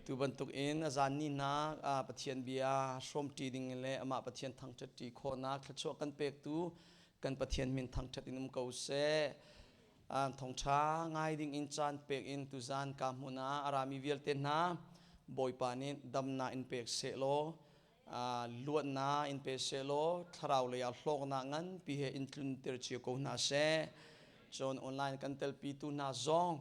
Tu bantuk in a zan ni hna Pathian bia hrawmṭi ding le amah Pathian thangṭhatṭi khawhnak thluachuah kan pektu kan Pathian min thangṭhat in um ko seh. Thawngṭha ngai ding in caan pek in tuzan ka hmun ah a rami vialte hna Bawipa nih damnak in pek seh law luatnak in pe seh law thlarau lei ah hlawknak nganpi he in tlunter cio ko hna seh. Cun online kan telpitu hna zong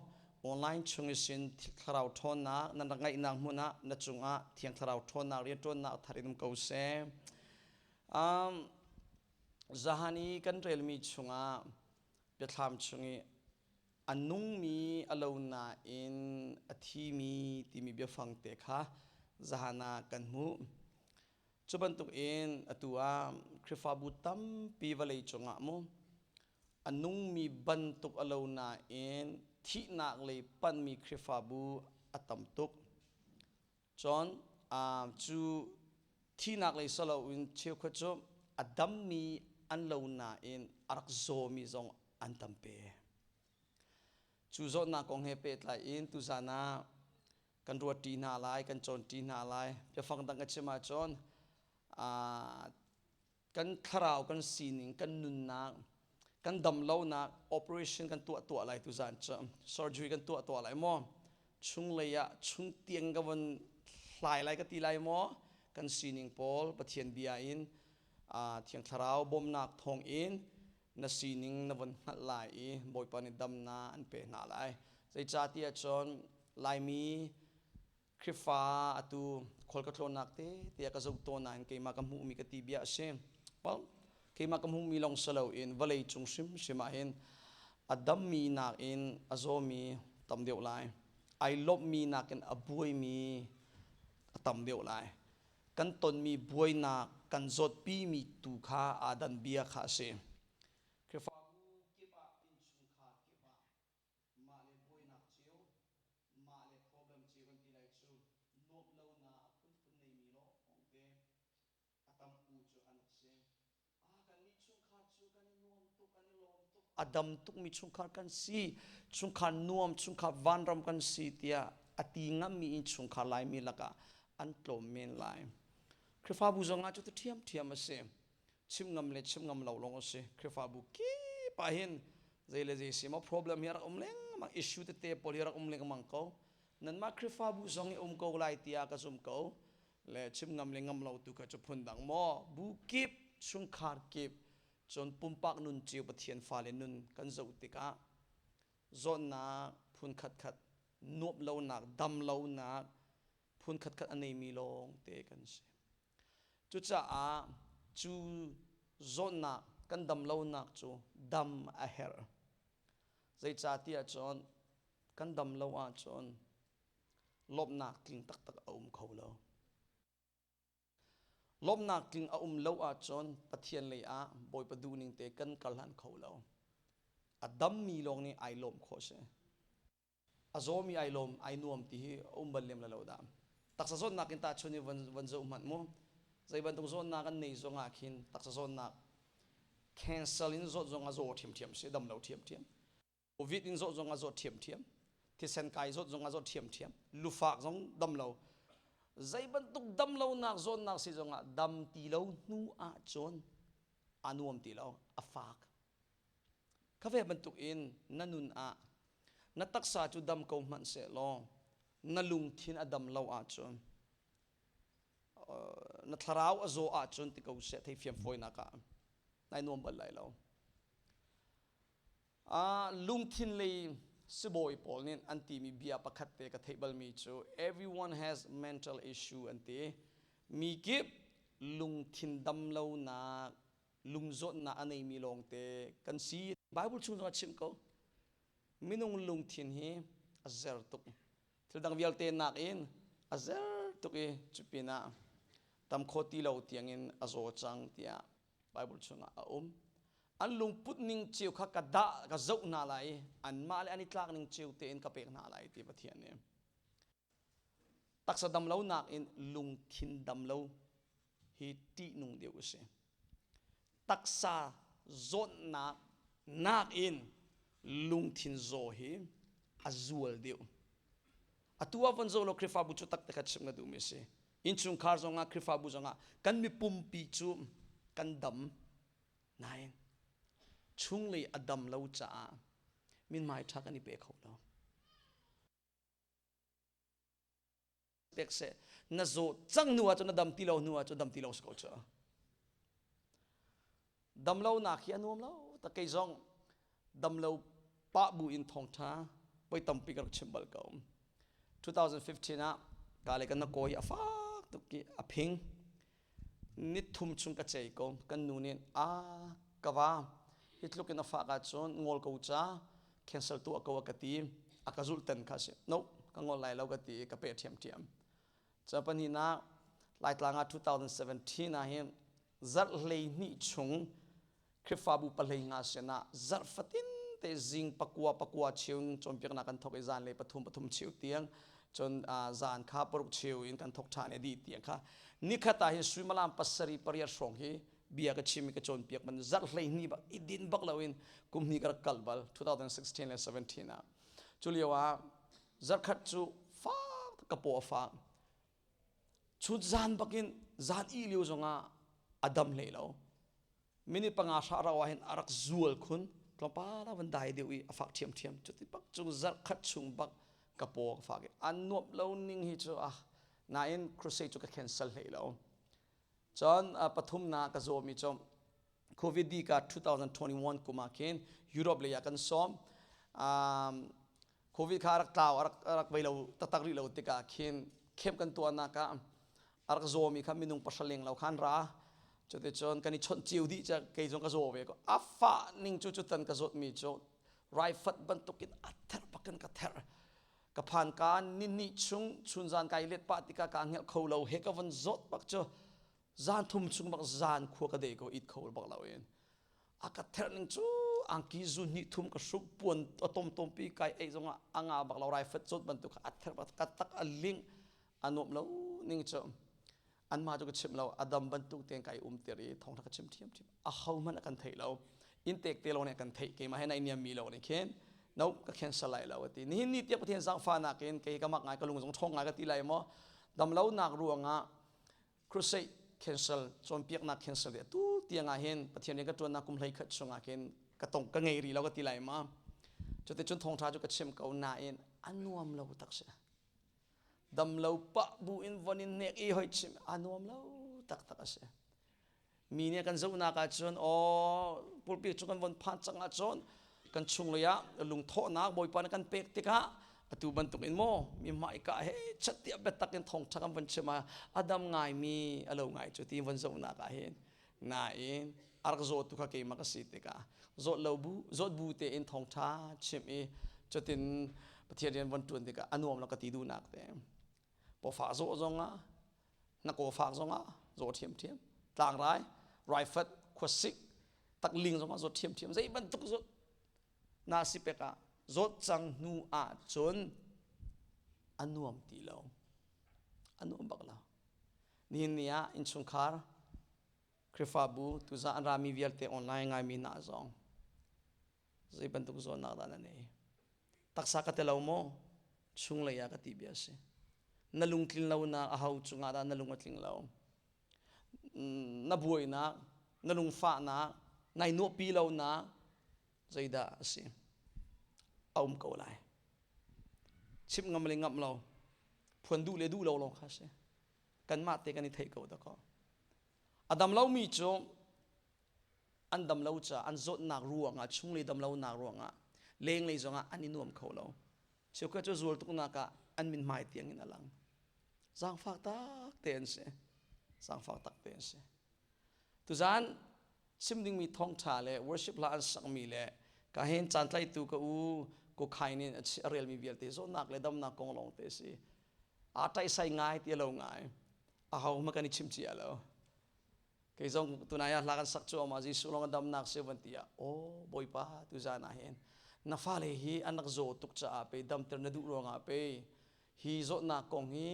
online chung isin thlarau ṭhawnnak nan rak ngeihnak hmun ah na cungah thiang thlarau ṭhawnnak rianṭuannak thar in um ko seh. Zahan i kan relmi chungah biathlam chung i a nungmi a lo nain a thimi timi biafang te kha zahan ah kan hmuh. Cu bantuk in atu ah Khrihfabu tampi vawlei cungah mu a nungmi bantuk a lo nain thihnak lei panhmi Khrihfabu a tam tuk. Cun cu thihnak lei si loin cheukhat cu a dammi an lo nain a rak zawmi zong an tampi. Cu zawtnak kong he pehtlai in tuzan ah kan ruatṭi hna lai, kan cawnṭi hna lai. Biafang dang ka chim ahcun kan thlarau kan sining kan nunnak kan damlonak operation kan tuah tuah lai tuzan cu surgery kan tuah tuah lai maw chunglei ah chung tiang ka von hlai lai ka ti lai maw kan sining pawl Pathian bia in thiang thlarau bawmnak thawng in na sining na von hngalh lai i Bawipa nih damnak an pe hna lai zeicahtiah cun Laimi Khrihfa atu khual ka tlawnnak te tiah ka zoh tawn nain keimah ka hmuhmi ka ti bia a si. Well, keimah ka hmuhmi lawng si loin vawlei cung hrimhrim ah hin a dammi nakin a zawmi tam deuh lai. Ai lawmhmi nakin a buaimi a tam deuh lai. Kan tonmi buainak, kan zawtpimi tu kha aa dan bia kha a si. Khrihfabu kip ah, innchungkhar kip ah mah le buainak cio, mah le problem cio kan ti lai cu nuamh lonak a phunphun neimi lawngte a tam u cu an rak si. Ah, kannih chungkhar cu kan i nuam tuk, kan i lawm tuk. A dam tukmi chungkhar kan si, chungkhar nuam, chungkhar vanram kan si tiah a ti ngammi innchungkhar Laimi lakah an tlawm men lai. Khrihfabu zongah cu ti ṭhiamṭhiam a si. Chim ngam le chim ngam lo lawng a si. Khrihfabu kip ah hin zei le zei si maw problem hi a rak um lengmang, issue tete pawl hi a rak um lengmang ko. Nanmah Khrihfabu zong i um ko lai tiah ka zum ko. Le chim ngam le ngam lo tu kha cu phun dang maw. Bu kip, chungkhar kip, cun pumpak nun cio Pathian fale nun kan zoh tikah zawtnak phun khatkhat, nuamh lonak, dam lonak phun khatkhat a neimi lawng te kan si. Cucaah cu zawtnak kan dam lonak cu dam a herh. Zeicahtiah cun kan dam lo ahcun lawmhnak tling taktak a um kho lo. Lawmhnak tling a um lo ahcun Pathian lei ah Bawipa duhning te kan kal hlan kho lo. A dammi lawng nih ai lawm khawh si. A zawmi ai lawm ai nuam ti hi a um bal lem la lo dah. Taksa zawtnak in tahchun i van van zoh hmanh mu. Zei bantuk zawtnak an nei zong ah khin taksa zawtnak cancel in zawt zong a zaw ṭhiamṭhiam si dam lo ṭhiamṭhiam. Covid in zawt zong a zawt ṭhiamṭhiam. Thisen kai zawt zong a zawt ṭhiamṭhiam. Lufak zong dam lo. Zei bantuk dam lonak zawtnak si zong ah dam ti lo hnu ah cun a nuam ti lo, a fak. Kha ve bantuk in na nun ah na taksa cu dam ko hmanh sehlaw na lungthin a dam lo ahcun na thlarau a zaw ahcun ti ko seh thei fiam fawinak ah nai nuam bal lai lo. Lungthin lei sibawi pawl nih an timi bia pakhat te ka theih balmi cu everyone has mental issue an ti. Mi kip lungthin dam lonak lungzawtnak a neimi lawngte kan si. Bible chung zong a chimh ko. Minung lungthin hi a zer tuk. Thil dang vialte nakin a zer tuk i cupinah tam kho ti lo tiangin a zaw cang tiah Bible chungah a um. An lungput ning cio kha ka dah ka zoh hna lai i anmah le an i tlak ning cio tein ka pek hna lai ti Pathian nih. Taksa dam lo nakin lungthin dam lo hi ṭihnung deuh a si. Taksa zawtnak nakin lungthin zaw hi a zual deuh. Atu ah von zo lo Khrihfabu cu tak te kha chim na duhmi si. Innchungkhar zongah Khrihfabu zongah kan mipumpi cu kan dam. Nain chunglei a dam lo caah minmai ṭha kan i pe kho lo. Pek seh na zaw cang hnu ah cun na dam ti lo hnu ah cun dam ti lo si ko cu. Dam lo nak hi a nuam lo tak kei zong dam lo pah bu in thawngṭha voi tampi ka rak chim bal ko. 2015 ah ka le kan na kawi a fak tuk i a phing. Ni thum chung ka cei ko. Kan nu nih a ka va hi tluk in a fak ahcun ngol ko ca cancel tuah ko a ka ti. A ka zulh ten kha si. No, ka ngol lai lo ka ti i ka peh ṭhiamṭhiam. Ca pahnihnak Laitlang ah 2017 ah hin zarh 12 chung Khrihfabu pahlei nga sinah zarh fatin te zing pakua pakua cheu in cawnpiaknak kan thawk i zanlei pathum pathum cheu tiang cun zan kha paruk cheu in kan thawk ṭhan i dih tiang kha nikhat ah hin suimilam pasarih pariat hrawng hi bia ka chim i ka cawnpiak man zarh 12 bak i din bak loin kum hnih ka rak kal bal 2016 le 17 ah cu lio ah zarkhat cu fak ka paw a fak chun zan bakin zan i lio zongah a dam hlei lo minute panga hra rau ah hin a rak zual khun tlawmpal a van dai deuh i a fak ṭhiamṭhiam cuti bak cu zarh khat chung bak ka paw ka fak i an nuamh lo ning hi cu ah nain crusade cu ka cancel hlei lo cun pathumnak ka zawmi cu COVID di ka 2021 kum ah khin Europe lei ah kan sawm COVID kha rak tlau a rak vei lo taktak rih lo tikah khin camp kan tuahnak ah a rak zawmi kha minung pahra leng lo khan ra cuticun kan i chawnh cio dih ca kei zong ka zaw ve ko a fah ning cu cu tan ka zawtmi cu raifat bantukin a therh bakin ka therh ka phan ka ni ni chung chunzan kai let pah tikah ka hngelh kho lo he ka von zawt bak cu zan thum chung bak zan khua ka dei ko it kho bak lo in a ka therh ning cu angki zu hnih thum ka hruk puan a tom tom pi kai ei zongah a nga bak lo raifat zawt bantuk a therh bak ka tak a ling a nuam lo ning cu anmah cu ka chim lo a dam bantuk tein kai um tir i thawngtha ka chim thiam thiam a ho hmanh a kan thei lo in tek te lo nih kan theih keimah he nai niam mi lo nih khin no ka cancel lai lo ati nihin ni tiang Pathian zaangfahnak in kei ka mak ngai ka lung zong ṭhawng ngai ka ti lai maw dam lo nak ruangah crusade cancel cawnpiaknak cancel ti atu tiang ah hin Pathian rian ka ṭuannak kum hlei khat chungah khin ka tong ka ngei rih lo ka ti lai ma cuticun thawngṭha cu ka chim ko nain a nuam lo tak si dam lo pah bu in von in nek i hoi chim a nuam lo taktak a si mi nih kan zohnak ahcun aw pulpit cu kan von phan cang ahcun kan chunglei ah lungthawhnak Bawipa nih kan pek tikah atu bantuk in maw mi hmaika he chattiah biatak in thawngṭha kan von chim ah a dam ngaimi a lo ngai cu ti von zohnak ah hin nain a rak zawtu kha keimah ka si tikah zawt lo bu zawt bu tein thawngṭha chim i cutin Pathian rian von ṭuan tikah a nuam lo ka ti duhnak te pawfah zawh zongah na kawfak zongah zaw ṭhiamṭhiam tlangrai raifat khuasik takling zongah zawt ṭhiamṭhiam zei bantuk zawt na si pek ah zawt cang hnu ah cun a nuam ti lo a nuam bak lo nihin ni ah innchungkhar Khrihfabu tuzah an rami vialte online ngaimi hna zong zei bantuk zawnnak dah na nei taksa ka te lo maw chunglei ah ka ti bia si na lungtlin lonak a ho cungah dah na lung a tling lo na buainak na lungfahnak nai nuahpi lonak zeidah a si a um ko lai chim ngam le ngam lo phuan duh le duh lo lawng kha si kanmah te kan i theih ko dakaw a dam lomi cu an dam lo caah an zawtnak ruangah chunglei dam lonak ruangah lenglei zongah an i nuam kho lo cheukhat cu zual tuknak ah an min hmai tiang in a lang zaangfak tak te an si zaangfak tak te an si tuzaan chim dingmi thawngṭha le worship hla an sakmi le ka hen caan tlaitu ka u ko khain in a relmi vialte zawtnak le damnak kong lawng te si aa ṭaihsai ngai ti lo ngai aho hmanh kan i chim cia lo Kei zong tunai ah hla kan sak cuahmah Jesuh lawng damnak si van ti ah aw Bawipa tuzaan ah hin na fale hi an rak zaw tuk caah pe damter na duh ruangah pe hi zawtnak kong hi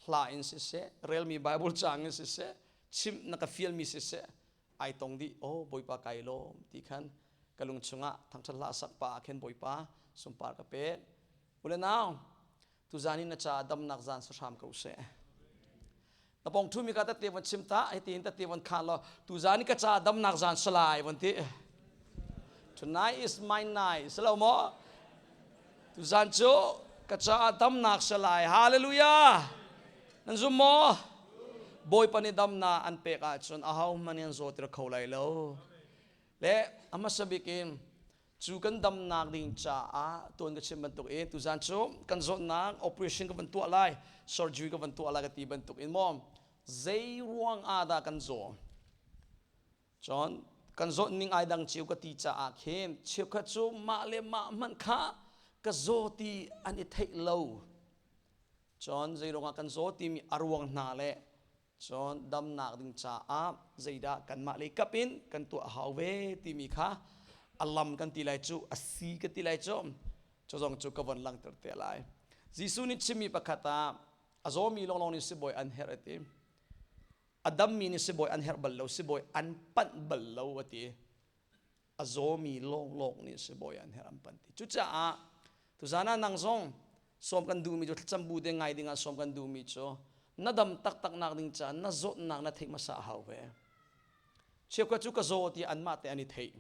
hla in siseh relmi Bible caang in siseh chimh na ka fialmi siseh ai tong dih aw Bawipa kai lawm ti khan ka lung chungah thangṭhat hla sak pa ah khin Bawipa sunpar ka pek ule nau. Tuzan in na caah damnak zan si hram ko seh. Na pong thumi ka tate von chim ta, hitin tate von khan law, tuzan ka caah damnak zan salai von ti. Tonight is my night. Salo mo? Tuzan cu ka caah damnak salai. Hallelujah! Nan zum maw? Bawipa nih damnak an pek ahcun aho hmanh in zaw tir kho lai lo. Le a hmasa bik in cu kan damnak ding caah tuan ka chim bantuk in tuzan cu kan zawtnak operation ka van tuah lai, surgery ka van tuah lai ka ti bantuk in maw zei ruang ah dah kan zaw? Cun kan zawt ning ai dang cio ka ti caah khin cheukhat cu mah le mah hmanh kha ka zaw ti an i theih lo. Cun zei ruangah kan zaw timi a ruang hna le cun damnak ding caah zeidah kanmah lei kap in kan tuah a hau ve timi kha a lam kan ti lai cu, a si ka ti lai cu, cu zong cu ka von langhter te lai. Jesuh nih chimmi pakhat ah a zawmi lawnglawng nih sibawi an herh a ti. A dammi nih sibawi an herh bal lo, sibawi an panh bal lo a ti. A zawmi lawnglawng nih sibawi an herh an panh ti. Cucaah tuzan ah nang zong sawm kan duhmi cu thlacam bu te ngai dingah sawm kan duhmi cu na dam taktak nak ding caah na zawtnak na theih hmasa a hau ve. Cheukhat cu ka zaw ti anmah te an i theih.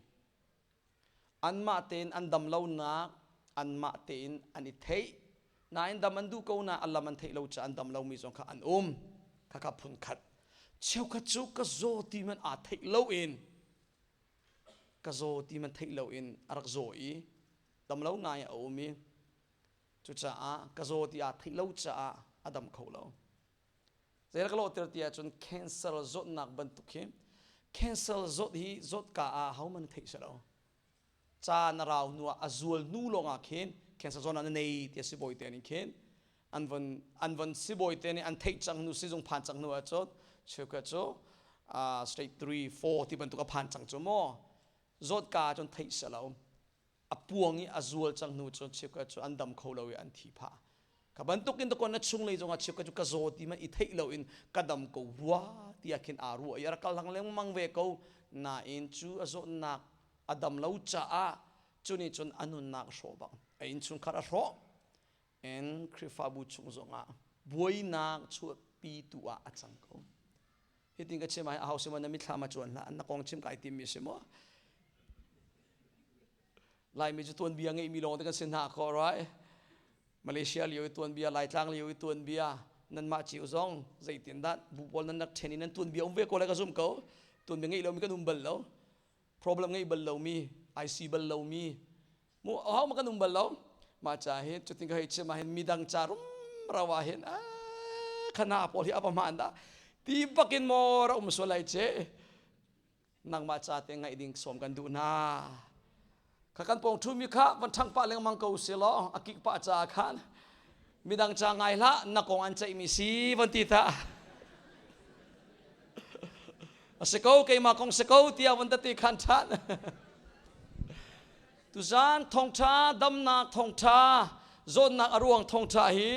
Anmah tein an dam lonak anmah tein an i theih. Nain dam an duh ko na a lam an theih lo caah an dam lomi zong kha an um. Khakha phun khat. Cheukhat cu ka zaw ti man aa theih loin ka zaw ti man theih loin a rak zaw i dam lo ngai a um i cucaah ka zaw ti aa theih lo caah a dam kho lo. Zei ka lawhter ti ahcun cancer zawtnak bantuk hi cancer zawt hi zawtka ah hohmanh theih si lo. Ca na rau hnu ah a zual hnu lawngah khin cancer zawtnak na nei ti a sibawi te nih khin an von sibawi te nih an theih cang hnu sizung phan cang hnu ahcun cheukhat cu stage 3 4 ti bantuk a phan cang cu maw zawtka ahcun theih si lo. A puang i a zual cang hnu cun cheukhat cu an dam kho lo i an thi phah. Ka bantuk in dakaw na chunglei zongah cheukhat cu ka zaw ti man i theih lo in ka dam ko rua tiah khin aa ruah i a rak kal hlang lengmang ve ko. Nain cu a zawtnak a dam lo caah cu nih cun a nunnak a hrawh bang a innchungkhar a hrawh in Khrihfabu chung zongah buainak chuahpitu ah a cang ko. Hitin ka chim ah aho sima na mithlam a cuan hlah na kong chim kai tim mi si maw? Laimi cu tuanbia ngeihmi lawng te kan si hna kho right? Malaysia lio i tuanbia, Laitlang lio i tuanbia, nanmah cio zong zeitindah bu pawl nan rak ṭhen i nan tuanbia um ve ko lai ka zum ko. Tuanbia ngeih lomi kan um bal lo. Problem ngei bal lomi, IC bal lomi, mu aho ma kan um bal lo. Mah ca hi cutin ka hei chim ah hin midang ca rumro ah hin khana pawl hi ava hmaan dah ti bakin maw ra um sual lai ce. Nangmah ca te ngaih ding sawm kan duh hna. Kha kan pawng ṭhumi kha van ṭhang pah lengmang ko si law a kik pah ca khan midang ca ngai hlah na kong an ceihmi si van ti ta. A si ko keimah kong si ko tiah van ta ti khan ṭhan. Tuzan thawngṭha damnak thawngṭha zawtnak a ruang thawngṭha hi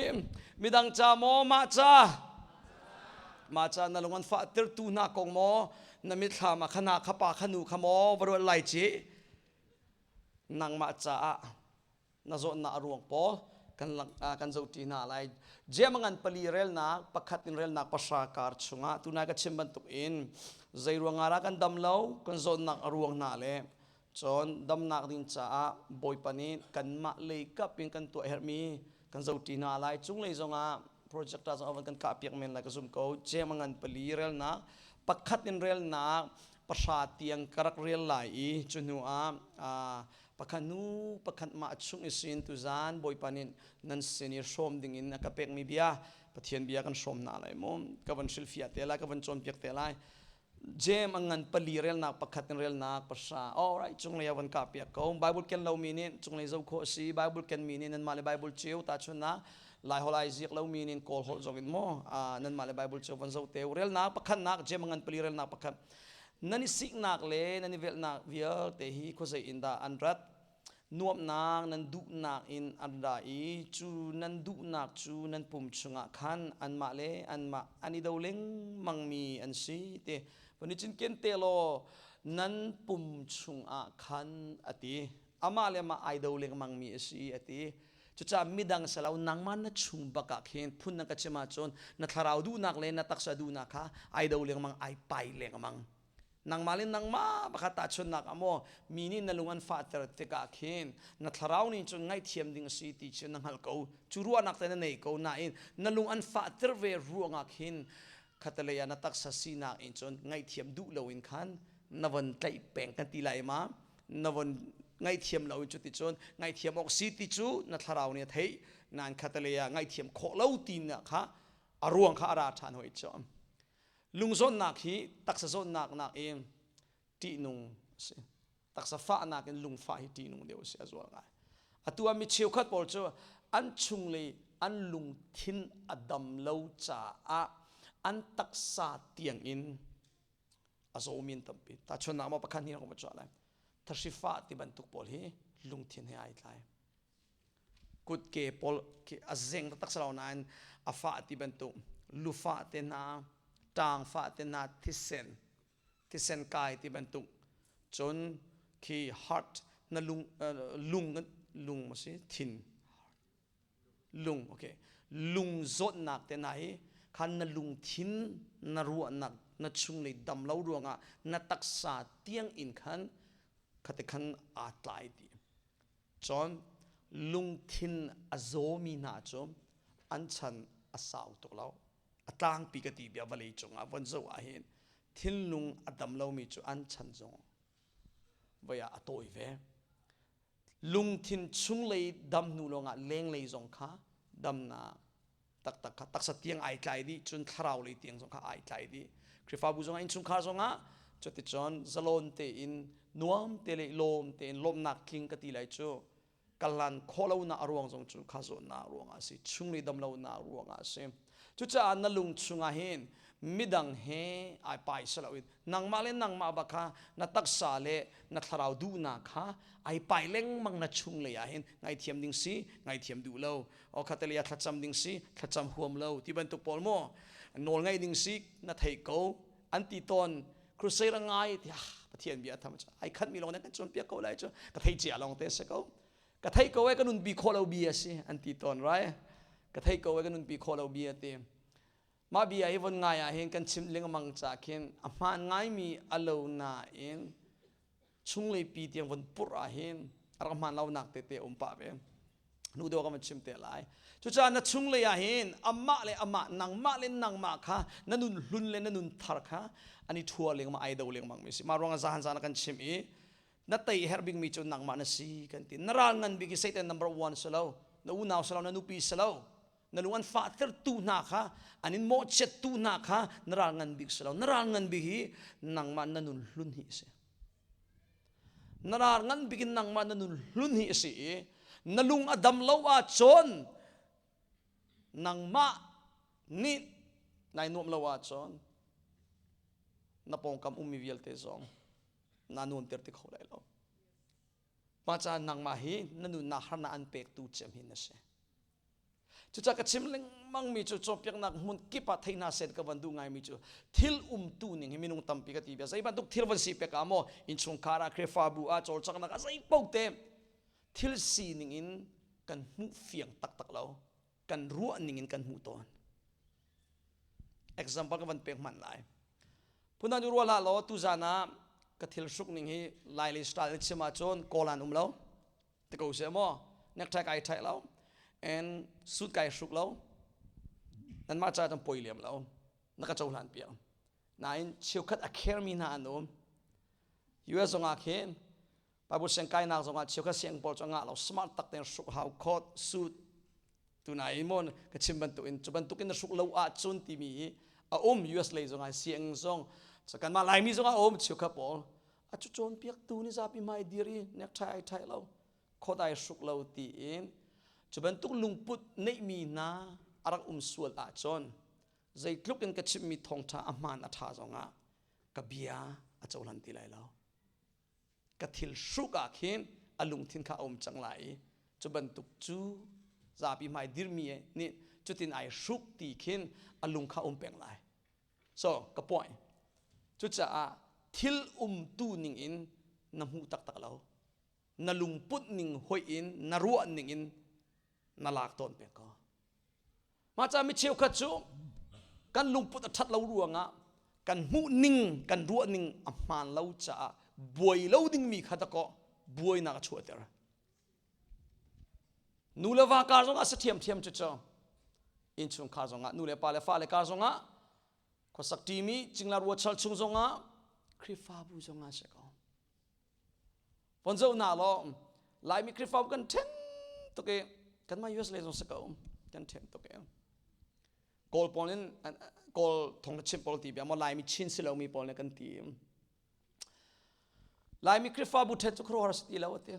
midang ca maw mah ca mah ca na lung an fah tirtu hna kong maw na mitthlam ah khana kha pa kha nu kha maw va ruat lai ci nangmah caah na zawtnak a ruang pawl kan lang kan zohṭi hna lai. Jemangan pali relnak pakhat in relnak pahra kar chungah tunai ka chim bantuk in zei ruangah dah kan dam lo kan zawtnak a ruang hna le Cun damnak ding caah Bawipa nih kanmah lei kap in kan tuah herhmi kan zohṭi hna lai. Cunglei zongah projector zong a van kan kahpiak men lai ka zum ko. Jem a ngan pali relnak, pakhat in relnak pahra tiang ka rak rel lai i cu hnu ah pakhat hnu pakhat mah chung i sin tuzan Bawipa nih nan sin i hrawm ding in a ka pekmi bia Pathian bia kan hrawm hna lai mu. Ka van hrilhfiah te lai, ka van cawnpiak te lai. Jem a ngan pali relnak pakhat in relnak pahra. Alright, cunglei ah van kah piak ko. Bible ken lomi nih cunglei zoh khawh a si. Bible kenmi nih nanmah le Bible cio tahchunhnak Lai holh ai ziak lomi nih Kawl holh zong in maw nanmah le Bible cio van zoh te u. Relnak pakhatnak Jem a ngan pali relnak pakhat. Nan i siknak le nan i velhnak vialte hi khuazei in dah an rat? Nuamhnak nan duhnak in an ra i cu nan duhnak cu nan pum chungah khan anmah le anmah an i do lengmangmi an si ti van i cinken te law nan pum chungah khan a ti. Amah le amah ai do lengmangmi a si a ti. Cucaah midang selo nangmah na chung bak ah khin phun na ka chim ahcun na thlarau duhnak le na taksa duhnak kha ai do lengmang, ai pai lengmang. Nangmah le nangmah pakhat tahchunhnak ah maw mi nih na lung an fahter tikah khin na thlarau nih cun ngaihthiam ding a si ti cu na hngalh ko. Cu ruahnak te na nei ko nain na lung an fahter ve ruangah khin khatalei ah na taksa sinak in cun ngaihthiam duh loin khan na von tlaih peng kan ti lai ma na von ngaihthiam lo in cuticun ngaihthiam awk si ti cu na thlarau nih a theih nain khatalei ah ngaihthiam khawh lo ti na kha a ruang kha a ra ṭhan hoi cu lungzawnnak hi taksa zawtnak nak in ṭihnung a si taksa fahnak in lungfah hi ṭihnung deuh a si a zual ngai atu ah mi cheukhat pawl cu an chunglei an lungthin a dam lo caah an taksa tiang in a zawmi an tampi tahchunhnak maw pakhat hnih ka chuah lai thahri fah ti bantuk pawl hi lungthin he ai tlai kutke pawl a zeng taktak si lo nain a fah ti bantuk lufah te hna ṭaang fah te hna thisen thisen kai ti bantuk cun khi heart na lung lung lung ma si thin lung okay lung zawtnak te hna hi khan na lungthin na ruahnak na chunglei dam lo ruangah na taksa tiang in khan khate khan aa tlai ti cun lungthin a zawmi hna cu an chan a sau tuk lo a tlangpi ka ti bia vawlei cungah von zoh ah hin thinlung a dam lomi cu an chan zong voi ah a tawi ve lungthin chunglei dam hnu lawngah lenglei zong kha damnak taktak kha taksa tiang ai tlai dih cun thlarau lei tiang zong kha ai tlai dih Khrihfabu zongah innchungkhar zongah cuticun zalon tein nuam te le lawm tein lawmhnak tling ka ti lai cu kalan khawh lonak a ruang zong cu kha zawtnak ruangah a si chunglei dam lonak ruangah a si cucaah na lung chungah hin midang he ai pai si loin nangmah le nangmah bak kha na taksa le na thlarau duhnak kha ai pai lengmang na chunglei ah hin ngaithiam ding si ngaithiam duh lo o khatali ah thlacam ding si thlacam huam lo ti bantuk pawl maw nawl ngaih ding si na thei ko an ti tawn crusade a ngai ti ah Pathian bia tham ai khat mi lawng kan cawnpiak ko lai cu ka thei cia lawng te se ko ka thei ko e ka nun pi khawh lo bia si an ti tawn rai ka thei ko e ka nun pi khawh lo bia ti mah bia hi von ngai ah hin kan chim lengmang ca khin a hmaan ngaimi a lo nain chunglei pi tiang von purh ah hin a rak hmaan lonak tete um pah ve nu deuh ka van chim te lai cucaah na chunglei ah hin amah le amah nangmah le nangmah kha na nun hlun le na nun thar kha an i thua lengmang ai do lengmang mi si mah ruangah zahan zan kan chim i na tei herh bikmi cu nangmah na si kan ti na ral ngan bik hi Satan number one si lo na unau si lo na nupi si lo na lung an fahtertu hna kha an in mawhchiattu hna kha na ral ngan bik si lo na ral ngan bik hi nangmah na nun hlun hi a si na ral ngan bik in nangmah na nun hlun hi a si i na lung a dam lo ahcun nangmah nih nai nuam lo ahcun na pawngkam ummi vialte zong naa nuamter ti kho lai lo Mah caah nangmah hi na nunnak harnak an pektu cem hi na si. Cucaah ka chim lengmangmi cu cawnpiaknak hmun kip ah thei hna seh ka van duh ngaimi cu thil umtu ning hi minung tampi ka ti bia zei bantuk thil van si pek ah maw innchungkhar ah Khrihfabu ah cawlcanghnak ah zei paoh te thil sining in kan hmuh fiang taktak lo kan ruah ning in kan hmuh tawn. Example ka van pek hmanh lai. Phundang cu ruah hlah law tuzan ah ka thil hruk ning hi Lai le style in chim ahcun kawl an um lo. Ti ko seh maw necktie kai ṭhai lo and suit kai hruk lo. Nanmah caah cun poi lem lo. Na ka cohlan piak. Nain cheukhat a care mi hna an um. US zongah khin Bible siang kainak zongah cheukhat siang pawl cu ngah lo smart tak tein hruk hau coat suit tunai mon ka chim bantuk in cu bantuk in na hruk lo ahcun timi hi a um US lei zongah siang zong kanmah Laimi zongah a um cheukhat pawl a cu cawnpiaktu ni zapi hmai dir i necktie ai thai lo coat ai hruk lo tiin cu bantuk lungput neihmi hna a rak um sual ahcun zeitluk in ka chimmi thawngṭha a hmaan a ṭha zongah ka bia a cohlan ti lai lo ka thil hruk ah khin a lungthin kha a um cang lai i cu bantuk cu zapi hmai dirmi nih cutin ai hruk ti khin a lung kha um peng lai so ka point cucaah thil umtu ning in na hmu taktak lo na lungput ning hoih in na ruah ning in. Na lak tawn peng ko. Mah ca mi cheukhat cu kan lungput a ṭhat lo ruangah kan hmuh ning kan ruah ning a hmaan lo caah buai lo dingmi kha dakaw buainak a chuahter. Nu le va kar zongah si ṭhiamṭhiam cu cu innchungkhar zongah nu le pa le fale kar zongah khuasak ṭimi cingla ruachal chung zongah Khrihfabu zongah si ko. Von zoh hna law Laimi Khrihfabu kan ṭhen tuk i kanmah US lei zong si ko kan ṭhen tuk i Kawl pawl in Kawl thong chim pawl ti bia maw Laimi Chin si lomi pawl nih kan ti. Laimi Khrihfabu ṭhen cu khuaruahhar si ti lo a ti.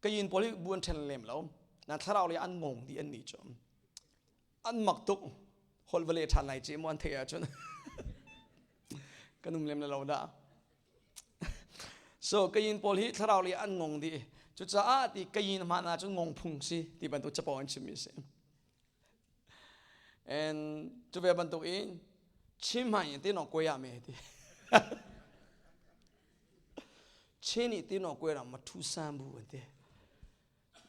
Kayin pawl hi bu an ṭhen lem lo. Nan thlarau lei an ngong dih an nih cu. An mak tuk. Holh va leh ṭhan lai ci mu an theih ahcun. Kan um lem lo dah. So kayin pawl hi thlarau lei an ngong dih. Cucaah ti kayin hmaan ahcun ngong phung si ti bantuk capo an chimmi si. And cu ve bantuk in chim hai ti no kwe ya me ti. Chin i ti no kwe ra ma thu sam bu an ti.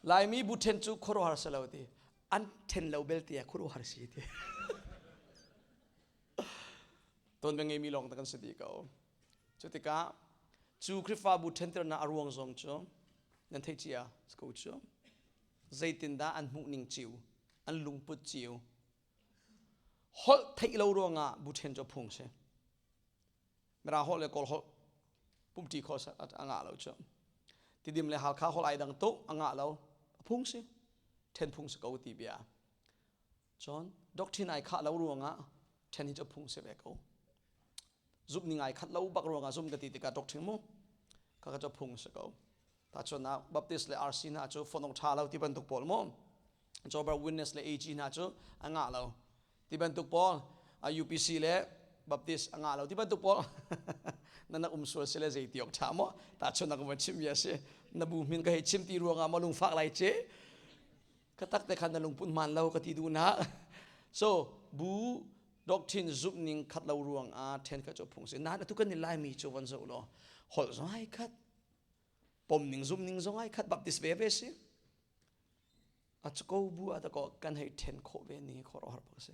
Laimi bu then cu khuaruahhar si lo ti. An then lo bel ti khuaruahhar si ti. Ton beng mi lawng ta kan si di ko. Cu tikah cu Khrihfabu thenternak a ruang zong cu nan theih cia ko cu. Zeitindah an hmuhning cio, an lungput cio. Holh theih lo ruangah bu ṭhen cu a phung si. Mirang holh le Kawl holh pumṭi khawh a ngah lo cu. Tidim le Halkha holh ai dang tuk a ngah lo. A phung si. Ṭhen phung si ko ti bia. Cun doctrine ai khah lo ruangah ṭhen hi cu phung si ve ko. Zumhning ai khat lo bak ruangah zum ka ti tikah doctrine mu kha ka cu phung si ko. Tahchunhnak Baptist le RC hna cu fonong ṭha lo ti bantuk pawl mu. Jober Witness le AG hna cu a ngah lo ti bantuk pawl UPC le Baptist a ngah lo ti bantuk pawl na nak um sual si le zei ti awk ṭha maw tahchunhnak van chim mi a si na bu hmin ka hei chim ti ruangah maw lungfak lai ce ka tak te khan na lungput hmaan lo ka ti duh na so bu doctrine zumh ning khat lo ruang ah then khat cu phung si na tu kan ni lai mi cu van zo law holh zong ai khat pom ning zum ning zong ai khat baptist ve ve si a ko bu a ta ko kan hei then khawh ve ni khor har bak si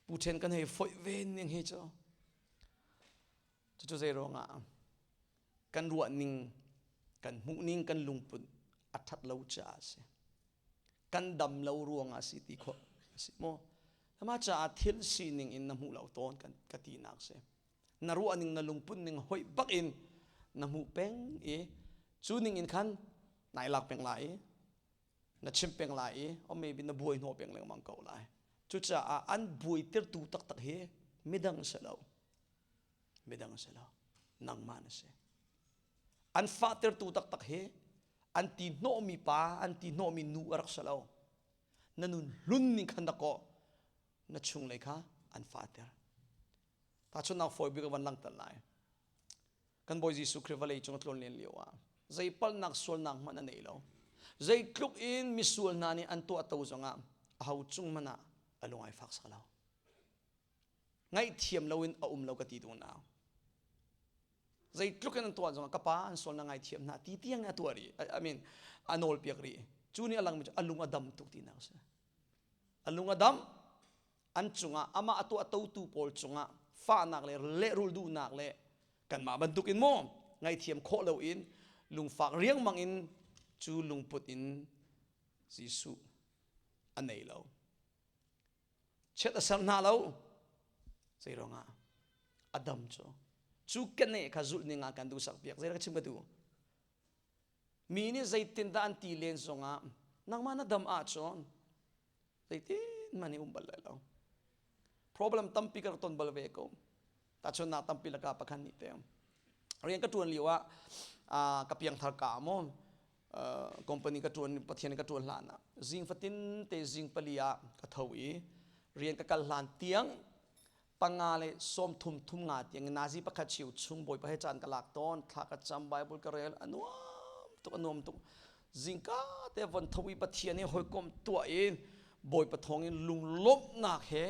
pu then kan hei foih ve ning hi cu cucu zei ruangah kan ruah ning kan hmuh ning kan lungput a that lo caah a si kan dam lo ruangah si ti khawh a si maw mah caah thil sining in na hmuh lo tawn kan ka tinak si na ruah ning na lungput ning hoih bak in na hmuh peng i cu ning in khan nai lak peng lai i na chim peng lai i or maybe na buai hnawh peng lengmang ko lai cucaah an buaitertu taktak hi midang si lo midang si lo nangmah na si an fahtertu taktak hi an ti hnawhmi pa an ti hnawhmi nu a rak si lo na nun hlun ning khan dakaw na chunglei kha an fahter tahchunhnak fawi bik van langter lai kan Bawi Jesuh Khrih vawlei cung a tlawn len lio ah zei palhnak sualnak hmanh a nei lo zeitluk in misual hna nih an tuah to zongah aho cung hmanh ah a lung ai fak sak lo ngaihthiam loin a um lo ka ti duh nau zeitluk in an tuah zongah ka pa an sual na ngaithiam hna ti tiang a tuah rih I mean a nawl piak rih cu nih a langmi cu a lung a dam tuk tinak a si a lung a dam an cungah amah a tuah totu pawl cungah fahnak le lehrul duhnak le kanmah bantuk in maw ngaithiam khawh loin lungfak riangmang in cu lungput in Jesuh a nei lo Chiat a ser hna lo. Zei ruangah? A dam cu. Cu keneh kha zulh ning ah kan duhsak piak. Zei ka chim ka duh? Mi nih zeitindah an ti len zongah nangmah na dam ahcun zeitin man i um bal lai lo. Problem tampi ka rak ton bal ve ko. Tahchunhnak tampi lakah pakhat nih te. Rian ka ṭuan lio ah ka piangthar ka maw company ka ṭuan Pathian ka ṭuan hlan ah zing fatin te zing pali ah ka tho i rian ka kal hlan tiang panga le sawm thum thum nga tiang nazi pakhat chiu chung bawipa he caan ka lak tawn thla ka cam bible ka rel a nuam tuk a nuam tuk zingka te von tho i Pathian he hawikom tuah in bawipa thawng in lunglawmhnak he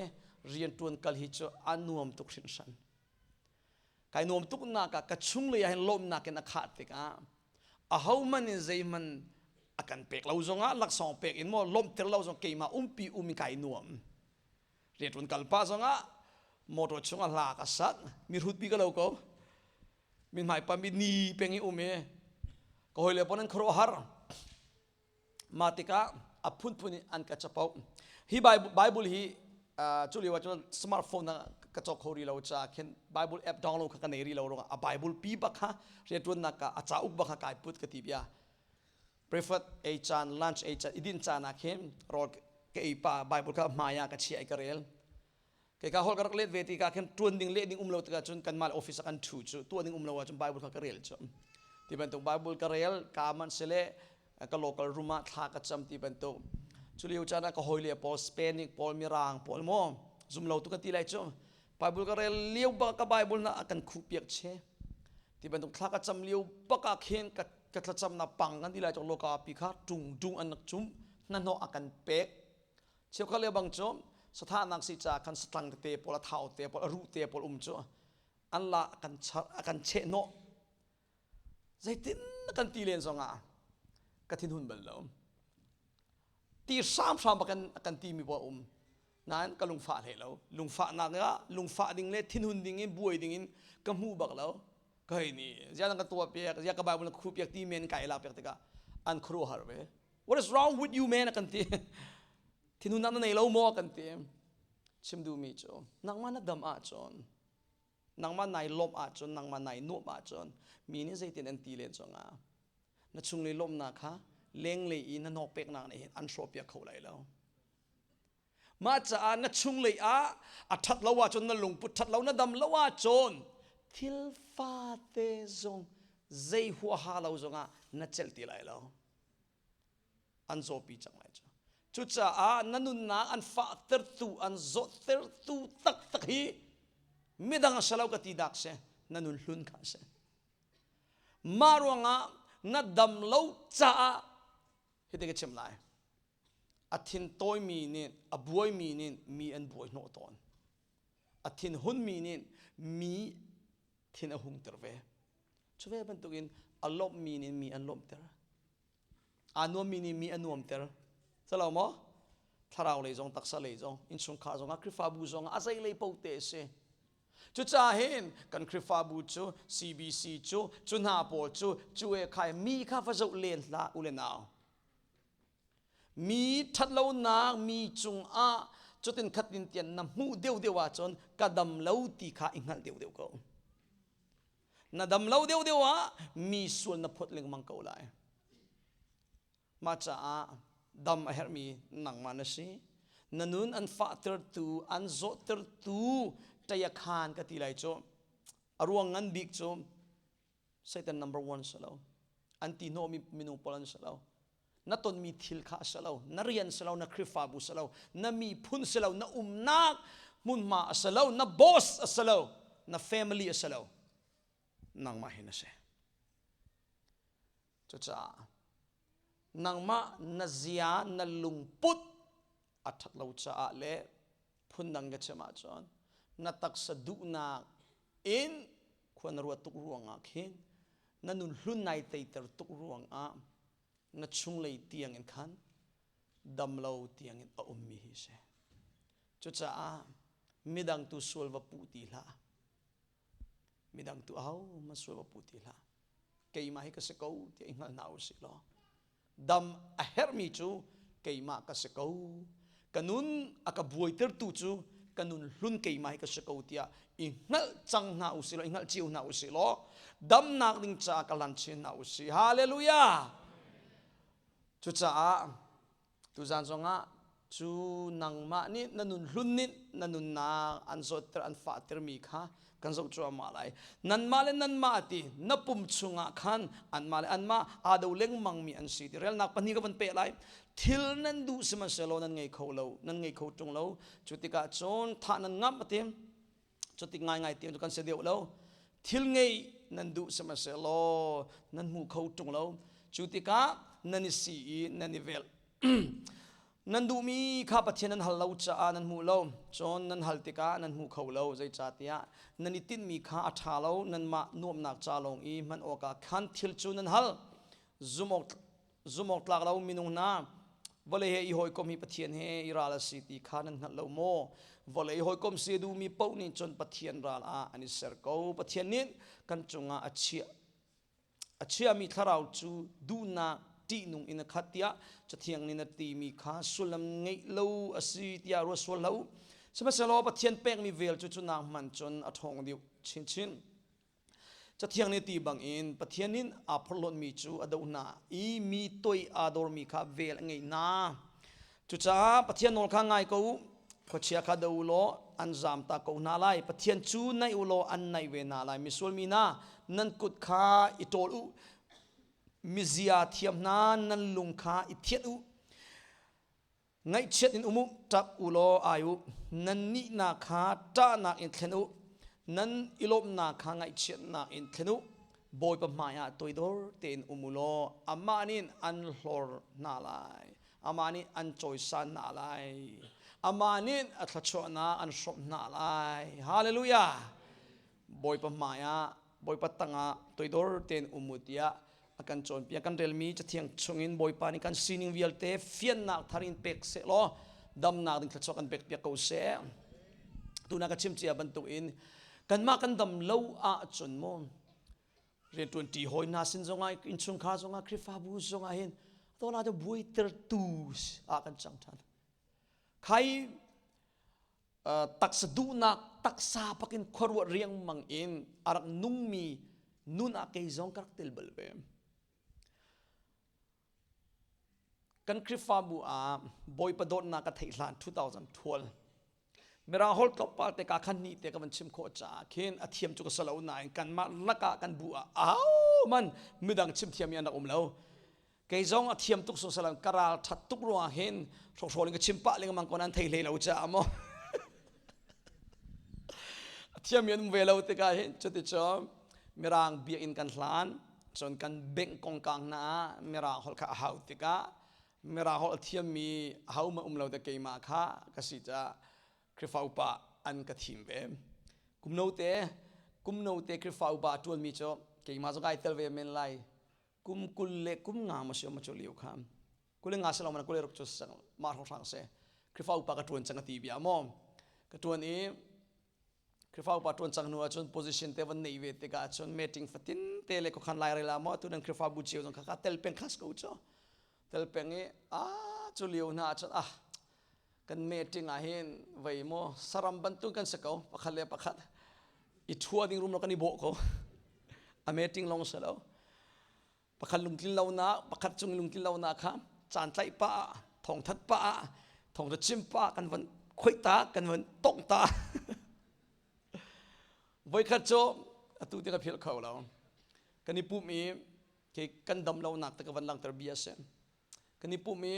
rian ṭuan kal hi cu a nuam tuk hringhran Kai nuam tuknak ah ka chunglei ah hin lawmhnak in a khah tikah ahohmanh in zeihmanh A kan pek lo zongah laksawng pek in maw lawmhter lo zong keimah umpi um in kai nuam. Rianṭuan kal pah zongah motor chungah hla ka sak, mihrut pi ka lo ko. Mithmai pa mi ni peng i um i ka hawile pawl an khuaruahhar. Mah tikah a phunphun in an ka capo. Hi Bible hi cu lio ah cun smartphone ah ka cawk kho rih lo caah khin Bible app download kha ka nei rih lo ruangah a Bible pi bak kha rianṭuannak ah a cauk bak kha kai put ka ti bia. Preferred ei caan, lunch ei caan, i dinh caan ah khin rawl ka ei pa Bible kha hmai ah ka chiah i ka rel. Kei ka holh ka rak let ve tikah khin ṭuan ding leh ding um lo tikah cun kanmah le office ah kan ṭhu cu tuah ding um lo ahcun Bible kha ka rel cu. Ti bantuk Bible ka rel ka man sile ka local room ah thla ka cam ti bantuk. Cu lio caan ah ka hawile pawl Spanish pawl Mirang pawl maw zum lo tu kan ti lai cu. Bible ka rel lio bak ka Bible na kan khuh piak che. Ti bantuk thla ka cam lio bak ah khin ka ka thlacamnak pang kan ti lai cu loka pi kha ṭung ṭung an rak cum hnahnawh a kan pek. Cheukhat le bang cu sathahnak si caah khan satlang tete pawl a thau te pawl a ruh te pawl um cu an la kan char a kan cheh hnawh. Zeitin kan ti len zongah ka thinhun bal lo. Ti hramhram bak kan ti mi pawl um. Nain ka lungfah hlei lo. Lungfahnak ah lungfah ding le thinhun ding in buai ding in ka hmu bak lo. Ka hei ni zia ka tuah piak zia ka Bible na khu piak ti men ka i lak piak tikah an khuaruahhar ve. What is wrong with you man kan ti. Thinhunnak na nei lo maw kan ti. Chim duhmi cu nangmah na dam ahcun nangmah nai lawmh ahcun nangmah nai nuamh ahcun mi nih zeitin an ti len zongah na chunglei lawmhnak kha lenglei i na nawk peknak nih hin an hrawhpiak kho lai lo. Mah caah na chunglei ah a ṭhat lo ahcun na lungput ṭhat lo na dam lo ahcun thil fate zong zei huaha lo zongah na celh ti lai lo. An zawpi cang lai cu. Cucaah na nunnak an fahtertu, an zawttertu taktak hi midang a si lo ka ti dak si, na nun hlun kha a si. Mah ruangah na dam lo caah hiti ka chim lai. A thin tawimi nih, a buaimi nih mi an buai hnawh tawn. A thin hunmi nih mi thin a hungter ve. Cu ve bantukin a lawmhmi nih mi an lawmhter. Aa nuammi nih mi a nuamter. Calo maw? Thlarau lei zong, taksa lei zong, innchungkhar zong ah, Khrihfabu zong ah, a zei lei paoh te a si. Cucaah hin kan Khrihfabu cu, CBC cu, cu hna pawl cu, cu e khai mi kha va zoh len hlah u le nau. Mi ṭhatlonak mi cungah cutin khatin tian na hmuh deuhdeuh ahcun ka dam lo ti kha i hngalh deuhdeuh ko. Na dam lo deuhdeuh ah mi sual na phawt lengmang ko lai. Mah caah dam a herhmi nangmah na si. Na nun an fahtertu, an zawhtertu ṭaiakhan ka ti lai cu. A ruang ngan bik cu Satan number one si lo. An ti hnawhmi minung pawl an si lo. Na tonmi thil kha a si lo. Na rian si lo, na Khrihfabu si lo, na miphun si lo, na umnak hmunhma a si lo, na boss a si lo, na family a si lo. Nangmah hin a si. Cucaah nangmah na zia, na lungput a ṭhat lo caah le phundang ka chim ahcun na taksa duhnak in khua na ruat tuk ruangah khin na nun hlun nai teiter tuk ruangah na chunglei tiang in khan dam lo tiang in a ummi hi si. Cucaah midang tu sual va puh ti hlah. Midang tu ahohmanh sual va puh ti hlah. Keimah hi ka si ko tiah i hngal hna u sih law dam a herhmi cu keimah ka si ko. Ka nun a ka buaitertu cu ka nun hlun keimah hi ka si ko tiah i hngalh cang hna u sih law i hngalh cio hna u sih law damnak ding caah ka lan chin hna u sih. Hallelujah! Cucaah Tuzaan zongah cu nangmah nih na nun hlun nih na nunnak an zawtter an fahtermi kha kan zoh cuahmah lai. Nanmah le nanmah ti na pum chungah khan anmah le anmah aa do lengmangmi an si ti relnak pahnih ka van peh lai. Thil nan duh sihmanhsehlaw nan ngei kho lo, nan ngei kho ṭung lo. Cu tikah cun thah nan ngamh a ti. Cutik ngaingai tiang cu kan si deuh lo. Thil ngei nan duh sihmanhsehlaw nan hmu kho ṭung lo. Cu tikah nan i si i nan i velh. Nan duhmi kha Pathian nan hal lo caah nan hmu lo. Cun nan hal tikah nan hmu kho lo. Zeicahtiah nan i tinhmi kha a ṭha lo. Nanmah nuamhnak ca lawng i hman awkah khan thil cu nan hal. Zumh awk. Zumh awk tlak lo minung hna, vawlei he i hawikom hi Pathian he i ral a si ti kha nan hngalh lo maw? Vawlei hawikom si a duhmi paoh nih cun Pathian ral ah an i ser ko. Pathian nih kan cungah a chiah a chiahmi thlarau cu duhnak ṭihnung in a khat tiah Cathiang nih na timi kha sullam ngeih lo a si tiah ruat sual hlah u. Sihmanhsehlaw Pathian pekmi vel cu cu nak hmanh cun a ṭhawng deuh chinchin. Cathiang nih ti bangin Pathian in aa phorhlawtmi cu a doh hna i mi toi aa dormi kha vel a ngeih hna. Cucaah Pathian nawl kha ngai ko u. Khuachia kha do u law an zamtak ko hna lai. Pathian cu naih u law an naih ve hna lai. Misual mi hna, nan kut kha i ṭawl u. Mizia thiam hna, nan lung kha i thianh u. Ngaihchiat in um u, ṭap u law ai u. Nan nihnak kha ṭahnak in thlen u. Nan i lawmhnak kha ngaihchiatnak in thlen u. Bawipa hmaiah toidor tein um u law amah nih an hlor hna lai. Amah nih an cawisan hna lai. Amah nih a thluachuahnak an hrawmh hna lai. Hallelujah! Bawipa hmaiah, Bawipa tangah toidor tein um u tiah a kan cawnpiak. Kan relmi Cathiang chungin Bawipa nih kan sining vialte fiannak thar in pek seh law damnak ding thluachuah kan pekpiak ko seh. Tuna ka chim cia bantukin kanmah kan dam lo ahcun mu rianṭuan ṭi hawi hna sin zongah innchungkhar zongah Khrihfabu zongah hin tola te buaitertu ah kan cang ṭhan. Khai taksa duhnak taksa pakin khuaruah riangmang in a rak nungmi nun ah kei zong ka rak tel bal ve. Kan Khrihfabu ah Bawipa dawtnak ka theih hlan 2012 Mirang holh tlawmpal te ka khan ni te ka van chim khawh caah khin a thiam cu ka si lo nain kanmah lakah kan bu ah au man midang chim thiam mi an rak um lo. Kei zong a thiam tuk so salam ka ral that tuk ruangah hin hrokhrawl in ka chim pah lengmang ko nan thei hlei lo caah maw. A thiam mi an um ve lo tikah hin cuticun Mirang biakinn kan hlan cun kan bank kongkang hna ah Mirang holh kha a hau tikah Mirang holh a thiammi ahohmanh um lo te keimah kha ka si caah Khrihfa upa an ka thim ve. Kum note kum note Khrihfa upa a ṭuanmi cu keimah zong kai tel ve men lai. Kum 20 le kum nga ma si ma cu lio kha. 25 si lo mana 26 cu sang mah hrawng hrang si. Khrihfa upa ka ṭuan cang a ti bia maw. Ka ṭuan i Khrihfa upa ṭuan cang hnu ahcun position te van neih ve tikah ahcun meeting fatin te le khuakhan lairel ah maw atu nan Khrihfabu cio zong kha ka tel peng khas ko cu. Tel peng i a cu lio hna ahcun ah kan meeting ah hin vei maw saram bantuk kan si ko pakhat le pakhat i ṭhua ding rum kan i bawh ko. A meeting long si lo. Pakhat lungtlin lonak pakhat cung lungtlin lonak kha caan tlaih pah ah thawngthat pah ah thawngtha chim pah kan van khoih ta kan van tongh ta. Voikhat cu atu ti ka philh kho lo. Kan i pum i khi kan dam lonak te ka van langhter bia a si. Kan i pum i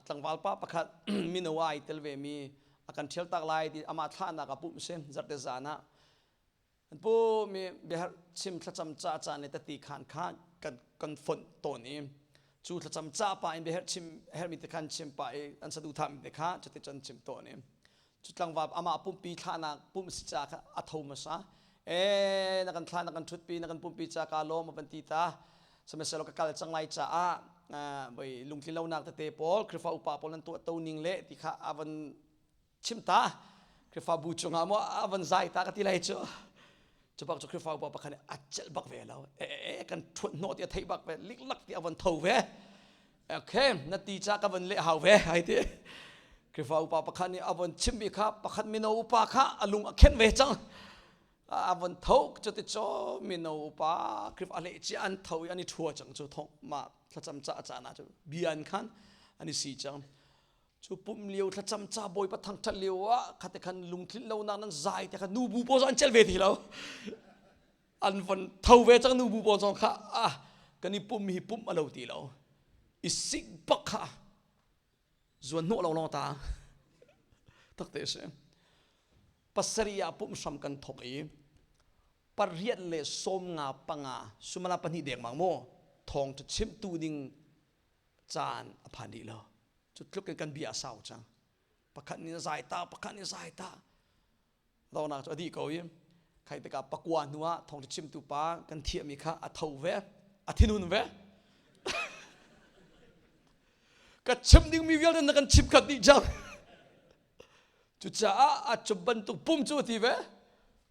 tlangval pa pakhat mino ai tel ve mi a kan ṭhial tak lai ti amah thlahnak ah pumh si zarhte zan ah An pu mi biaherh chim thlacam ca caan le tati khan kha kan kan fonh tawn i cu thlacam ca pa in biaherh chim herhmi te khan chim pa i an saduhthah mi te kha cuti cun chim tawn i cu tlangval amah pumpi thlahnak pumh si ca kha a tho hmasa e na kan thlah na kan ṭhutpi na kan pumpi ca ka lawm a van ti ta sihmanhsehlaw ka kal cang lai caah voi lungtlin lonak tete pawl Khrihfa upa pawl nan tuah to ning le ti kha a van chim ta Khrihfabu cungah maw a van zai ta ka ti lai cu cu bak cu Khrihfa upa pakhat nih a celh bak ve lo e e kan ṭhuat hnawh ti a theih bak ve liklak ti a van tho ve okay na ti ca ka van leh hau ve ai ti Khrihfa upa pakhat nih a von chimmi kha pakhat mino upa kha a lung a khenh ve cang a von tho cuti caw mino upa Khrihfa a leh cia an tho i an i ṭhua cang cu thong mah thlacam ca a caan ah cu bia an khan an i si cang Cu pumh lio thlacam ca Bawipa thangṭhat lio ah khate khan lungtlin lonak nan zai te kha nubu pawl zong an celh ve ti lo. An von tho ve cang nubu pawl zong kha ah kan i pum hi pumh a lo ti lo. I sik bak kha zuan hnawh lo long ta. Takte si. Pasarih ah pumh hram kan thok i 8:55 sumala pahnih dengmang maw thawng chimtu ding caan a phan rih lo. Cu tluk in kan bia a sau cang. Pakhat nih a zai ta, pakhat nih a zai ta. Donak cu a dih ko i khai tikah pakua hnu ah thawngṭha chimtu pa kan thiahmi kha a tho ve, a thinhun ve. Ka chim dingmi vialte na kan chim khat dih cang. Cucaah a cu bantuk pum cu ti ve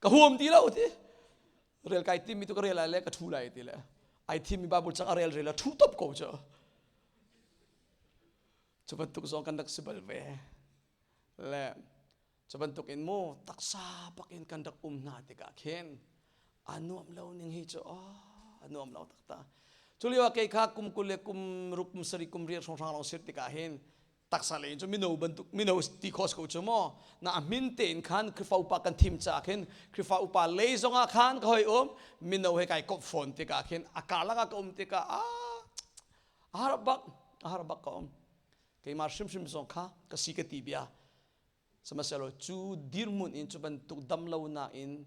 ka huam ti lo ti. Rel kai timi tu ka rel lai le ka thu lai ti le. Ai thimmi Bible cang a rel rel a thu top ko cu. Cu bantuk zong kan rak si bal ve. Le cu bantuk in mu taksa bak in kan rak um hna tikah khin a nuam lo ning hi cu a nuam lo taktak. Cu lio ah kei kha kum 20 le kum ruk kum sarih kum riat hrawnghrang lawng sir tikah hin taksa lei in cu mino bantuk mino ti khawh ko cu maw na a min tein khan Khrihfa upa kan thim caah khin Khrihfa upa lei zongah khan ka hoi um mino he kai kop fawn tikah khin a karlak ah ka um tikah a har bak a har bak ka um. Keimah hrimhrim zong kha ka si ka ti bia. Sihmanhsehlaw cu dirhmun in cu bantuk damlonak in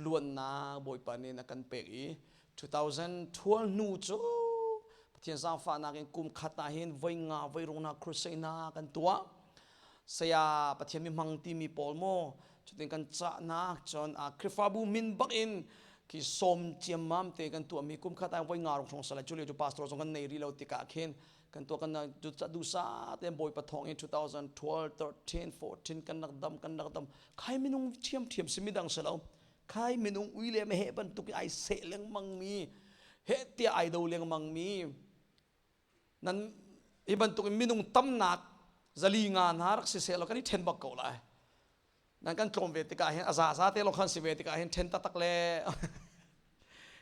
luannak Bawipa nih na kan pek i 2012 hnu cu Pathian zaangfahnak in kum khat ah hin voi nga voi rung na crusade na kan tuah. Saya Pathian mi hmang timi pawl maw cutin kan cahnak cun a Khrihfabu min bak in khi sawm ciammam te kan tuahmi kum khat ah voi nga rung hrawng salai cu lio cu pastor zong kan nei rih lo tikah khin kan tuah kan dusa te Bawipa thawng in 2012 13 14 kan rak dam kan rak dam. Khai minung thiam thiam si midang si lo. Khai minung ui le me he bantuk ai seh lengmang mi he tia ai do lengmang mi. Nan hi bantuk in minung tamnak zali nga hna rak si seh lo kan i then bak ko lai. Nan kan tlawm ve tikah hin a za za te lo khan si ve tikah hin then taktak le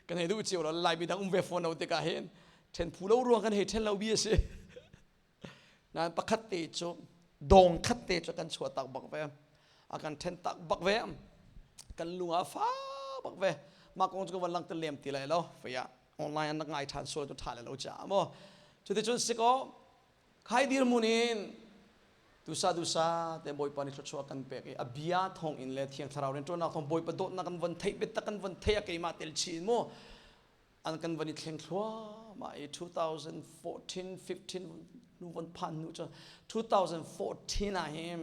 kan hei duh cio lo. Lai mi dang um ve fawn lo tikah hin then phu lo ruang kan hei then lo bi a si. Nan pakhat te cu dong khat te cu kan chuah tak bak ve, a kan then tak bak ve, kan lung a fa bak ve. Mah kong cu ka van lang te lem ti lai lo faya online an ngai than sual cu tha le lo cha mo. Cuticun siko khai dir mun in dusa dusa te Bawipa nih thluachuah kan pek i a bia thawng in le Thiang Thlarau rian ṭuannak thawng Bawipa dawtnak kan von theih biatak kan von theih a keimah tel chin mu an kan van i thleng thluahmah i 2014 15 nu von phan hnu cu 2014 ah hin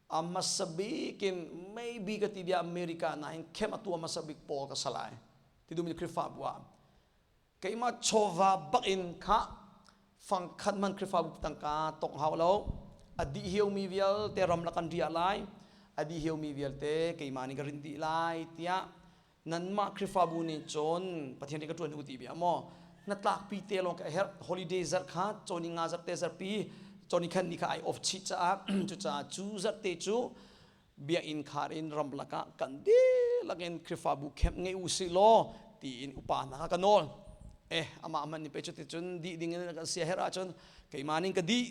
a hmasa bik in maybe ka ti bia America na hin khem a tua hmasa bik pawl ka salai ti dumi Khrihfabu ah keimah chawva bak in kha fangkhat man Khrihfabu tangka tok hau lo a dih hiomi vialte ram la kan riah lai a dih hiomi vialte keimah nih ka rin dih lai tiah nanmah Khrihfabu nih cun Pathian nih ka ṭuan u ti bia maw hnatlakpi te lawng ka herh. Holiday zarh kha cawni nga zarh te zarhpi cawni khan ni kha ai off chih caah cucaah cu zarh te cu biakinn khar in ramlak ah kan dihlak in Khrihfabu camp ngei u sih law tiin upa hna kha ka nawl. Eh amah man ni pe cu ti cun dih ding in kan sia herh ahcun keimah ning ka dih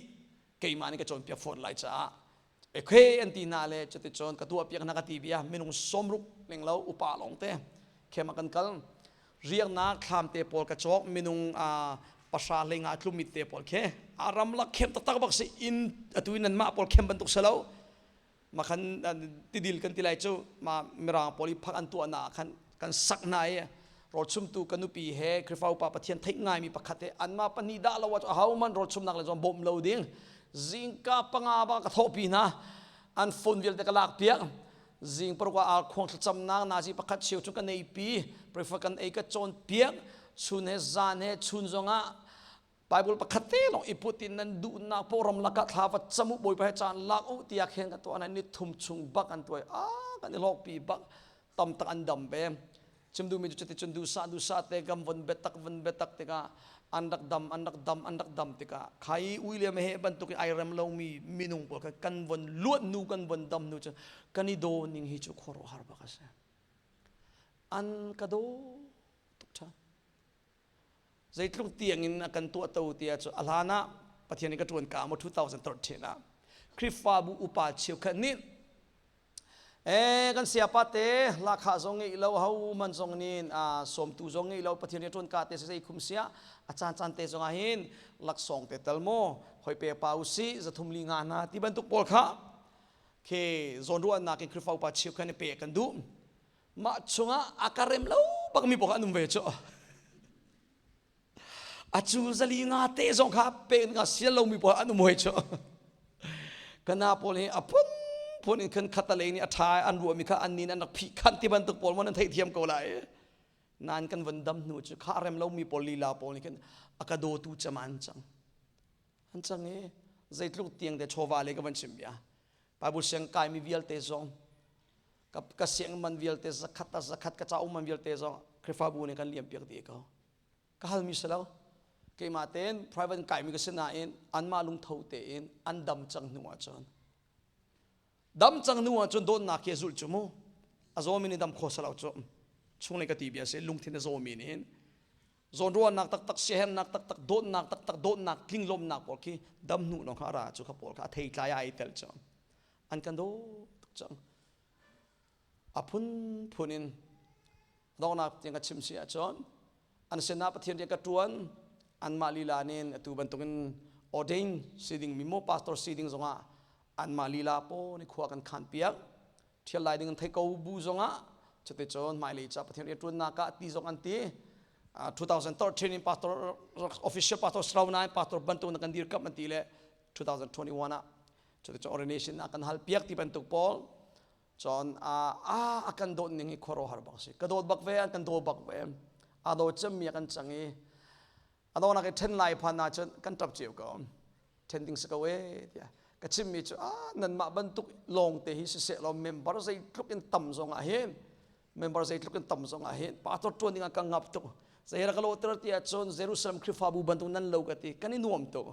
keimah nih ka cawnpiak fawn lai caah ekhe an ti hna le cuticun ka tuah piak hna ka ti bia. Minung 60 ning lo upa lawng te khem ah kan kal. Riaknak thlam te pawl ka cawk minung pasra hlei nga tlumit te pawl khe a ramlak khem taktak bak si in atu in nan mah pawl khem bantuk si lo. Makhan tidil kan ti lai cu ma mirang pawl i phak an tuah na khan kan sak hna i rawlchumtu ka nupi he Khrihfa upa Pathian theih ngaimi pakhat he anmah pahnih dah lo ah aho man rawlchumnak le zong bawmh lo ding. Zingka panga ba ka thawhpi hna an phone vialte ka lak piak. Zing paruk ah khuang thlacamnak nazi pakhat cheu chung ka nei pi prefer kan ei ka cawn piak. Chun he zan he chun zongah Bible pakhat te lawng i put in nan duhnak paoh ram lakah thla va cam u Bawipa he caan lak u tiah khin ka tuah. Ni thum chung bak an tuai a kan i hlawkpi bak tam tak an dam ve. Chim duhmi cu cuticun duhsah duhsah te gam von biatak von biatak tikah an rak dam an rak dam an rak dam tikah khai ui le he bantuk i ai rem lomi minung pawl kha kan von luat nu kan von dam nu cu kan i daw ning hi cu khuaruahhar bak a si. An ka daw tuk ṭhan. Zeitluk tiang in a kan tuah to tiah cu a hlan ah Pathian nih ka ṭuan ka maw 2013 ah Khrihfabu upa cheukhat nih kan siapa te lakha zong ngei lo ho man zong nin a sawmtu zong ngei lo Pathian nih ṭuan ka te sei khum sia a caan caan te zong ah hin laksawng te tal maw hoi pe pa usi zathum li nga hna ti bantuk pawl kha khi zawnruahnak in Khrihfa upa cheukhat nih pe kan duh. Mah chungah a ka rem lo bak mi pawl kha an um ve cu. A cu zali nga te zong kha pe nga sial lo mi pawl an um hoi cu. Kana pawl hi a phun phun in khan khat lei nih a ṭha an ruah mi kha an nin an rak phih khan ti bantuk pawl mon an theihthiam ko lai. Nan kan von dam hnu cu kha rem lo mi pawl lila pawl nih khin a ka dawtu cem an cang. An cang i zeitluk tiang te chawva le ka van chim bia. Bible siang kaimi vialte zong ka, ka siang man vialte zakhat a zakhat ka cauk man vialte zong Khrihfabu nih kan liam piak dih ko. Ka halmi si lo. Keimah tein private kaimi ka si nain anmah lungtho tein an dam cang hnu ahcun dam cang hnu ahcun dawtnak hi a zulh cu mu. A zawmi nih dam kho salo cu. Chunglei ka ti bia si lungthin a zawmi nih hin zawnruahnak taktak siaherhnak taktak dawtnak taktak dawtnak tlinglawmnak pawl khi dam hnu lawng kha a ra cu kha pawl kha a theitlai ai tel cu an kan dawt tuk cang a phunphun in donghnak tiang ka chim si ahcun an sinah Pathian rian ka ṭuan anmah lila nin atu bantukin ordain si ding mi mo pastor si ding zongah anmah lila paw ni khua kan khan piak ṭhial lai ding an thei ko bu zongah cuticun hmailei ca Pathian rian ṭuannak ah ti zong an ti 2013 in pastor official pastor sro nain pastor bantuk na kan dirkamh an ti le 2021 ah cuticun ordination ah kan hal piak ti bantuk pawl cun a a kan dawt ning hi khuaruahhar bak si ka dawt bak ve an kan daw bak ve a daw cemmi a kan cang i a dawnak i ṭhen lai phan ahcun kan ṭap cio ko ṭhen ding si ko e tiah ka chimmi cu ah nanmah bantuk lawngte hi siseh law member zeitluk in tam zong ah hin member zeitluk in tam zong ah hin pastor ṭuan ding ah ka ngap tuk zei rak lo ter ti ahcun Jerusalem Khrihfabu bantuk nan lo ka ti kan i nuam tuk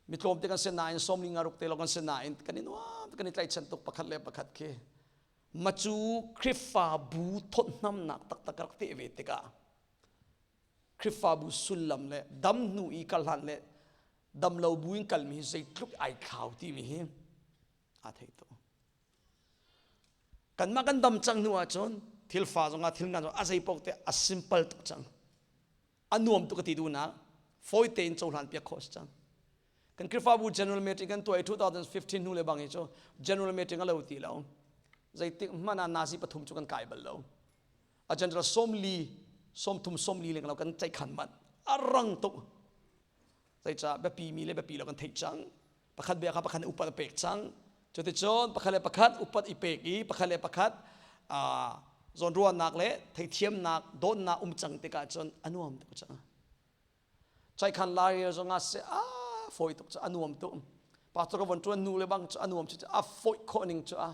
mi tlawmte kan si nain sawmli nga ruk te lo kan si nain kan i nuam kan i tlaichan tuk pakhat le pakhat khi macu Khrihfabu thawtnamnak taktak rak teh ve tikah Khrihfabu sullam le dam hnu i kal hlan le dam lo bu in kalmi hi zeitluk ai thlau timi hi aa thei tuk. Kanmah kan dam cang hnu ahcun thil fa zongah thil ngan zongah a zei paoh te a simple tuk cang. A nuam tuk a ti duhnak fawi tein cohlan piak khawh a si cang. Kan Khrihfabu general meeting kan tuah i 2015 hnu le bang hi cu general meeting a lo ti lo. Zeitik hmanh ah nazi pathum cu kan kai bal lo. A general 40 30 40 leng lo kan ceihkhan manh. A rang tuk. Zeicah biapi mi le biapi lo kan theih cang. Pakhat bia kha pakhat nih upat a pek cang. Cuticun pakhat le pakhat upat i pek i pakhat le pakhat zawnruahnak le theithiamnak dawtnak um cang tikah cun a nuam tuk cang. Caikhan lai zong ah seh a fawi tuk cu a nuam tuk. Pastor ka von ṭuan hnu le bang cu a nuam cu a fawi khawh ning cu a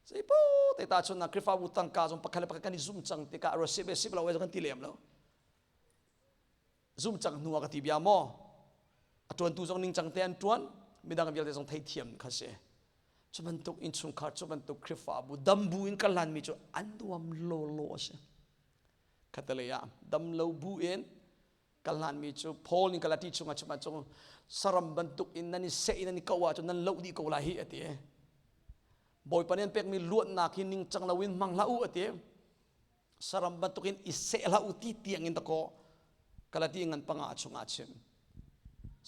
zeipo te ta chun na Khrihfabu tangka zong pakhat le pakhat kan i zum cang tikah rosip e sip lo e kan ti lem lo. Zum cang hnu ah ka ti bia maw? A ṭuantu zong ningcang te an ṭuan, midang vialte zong theithiam kha si. Cu bantuk innchungkhar, cu bantuk Khrihfabu dambu in kan hlanmi cu an nuam lawlaw a si. Khatalei ah dam lo bu in kal hlanmi cu Paul nih Galati chungah chim ahcun saram bantuk in nan i seh in nan i ko ahcun nan loh dih ko lai hi a ti. Bawipa nih an pekmi luatnak hi ningcang loin hmang hlah u a ti. Saram bantuk in i seh hlah u ti tiang in dakaw Galati ngan panga chungah chim.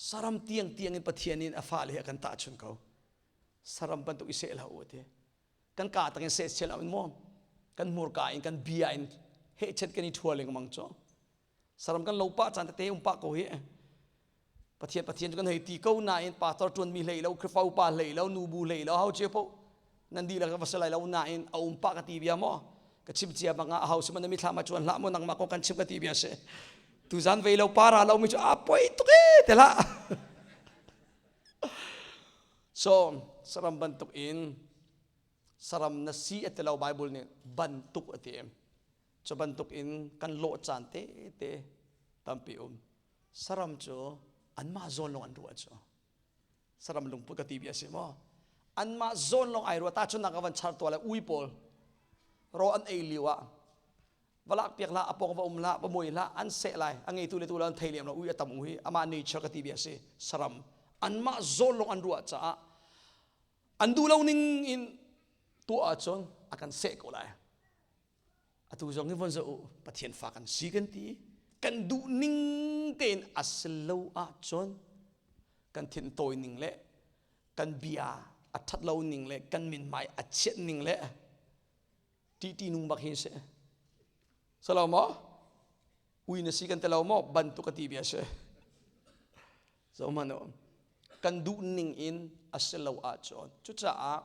Saram tiang tiang in Pathian in a fale he a kan tahchun ko. Saram bantuk i seh hlah u a ti. Kan ka tak in seh chial in maw kan hmurka in kan bia in hehchet kan i ṭhua lengmang cu saram kan lo pah caan tete um pah ko hi Pathian Pathian cu kan hei ti ko nain pastor ṭuanmi hlei lo Khrihfa upa hlei lo nubu hlei lo hau cio po nan dihlak va si lai lo nain a um pah ka ti bia maw ka chim cia bang ah a hau si man na mithlam ah cuan hlah maw nangmah ko kan chim ka ti bia si tuzan vei lo para lo mi cu a poi tuk e te hlah So saram bantuk in saram na si a ti lo Bible nih bantuk a ti. Cu bantuk in kan lawh caan te te tampi um. Saram cu anmah zawn lawng an ruah cu. Saram lungput ka ti bia si maw? Anmah zawn lawng ai ruah. Tahchunhnak ka van char tuah le ui pawl raw an ei lio ah va lak piak hlah a pawng va um hlah va mui hlah an seh lai a ngeitu le tu lo an thei lem lo ui a tam u hi amah nature ka ti bia si saram anmah zawn lawng an ruah caah an duh lo ning in tuah ahcun a kan seh ko lai atu zong hi von zoh u pathian fa kan si kan ti kan duh ning tein a si lo ahcun kan thin tawi ning le kan bia a ṭhat lo ning le kan min hmai a chiat ning le ṭih nung bak hin si salo maw ui na si kan ti lo maw bantuk a ti bia si zo hmanh u kan duh ning in a si lo ahcun cucaah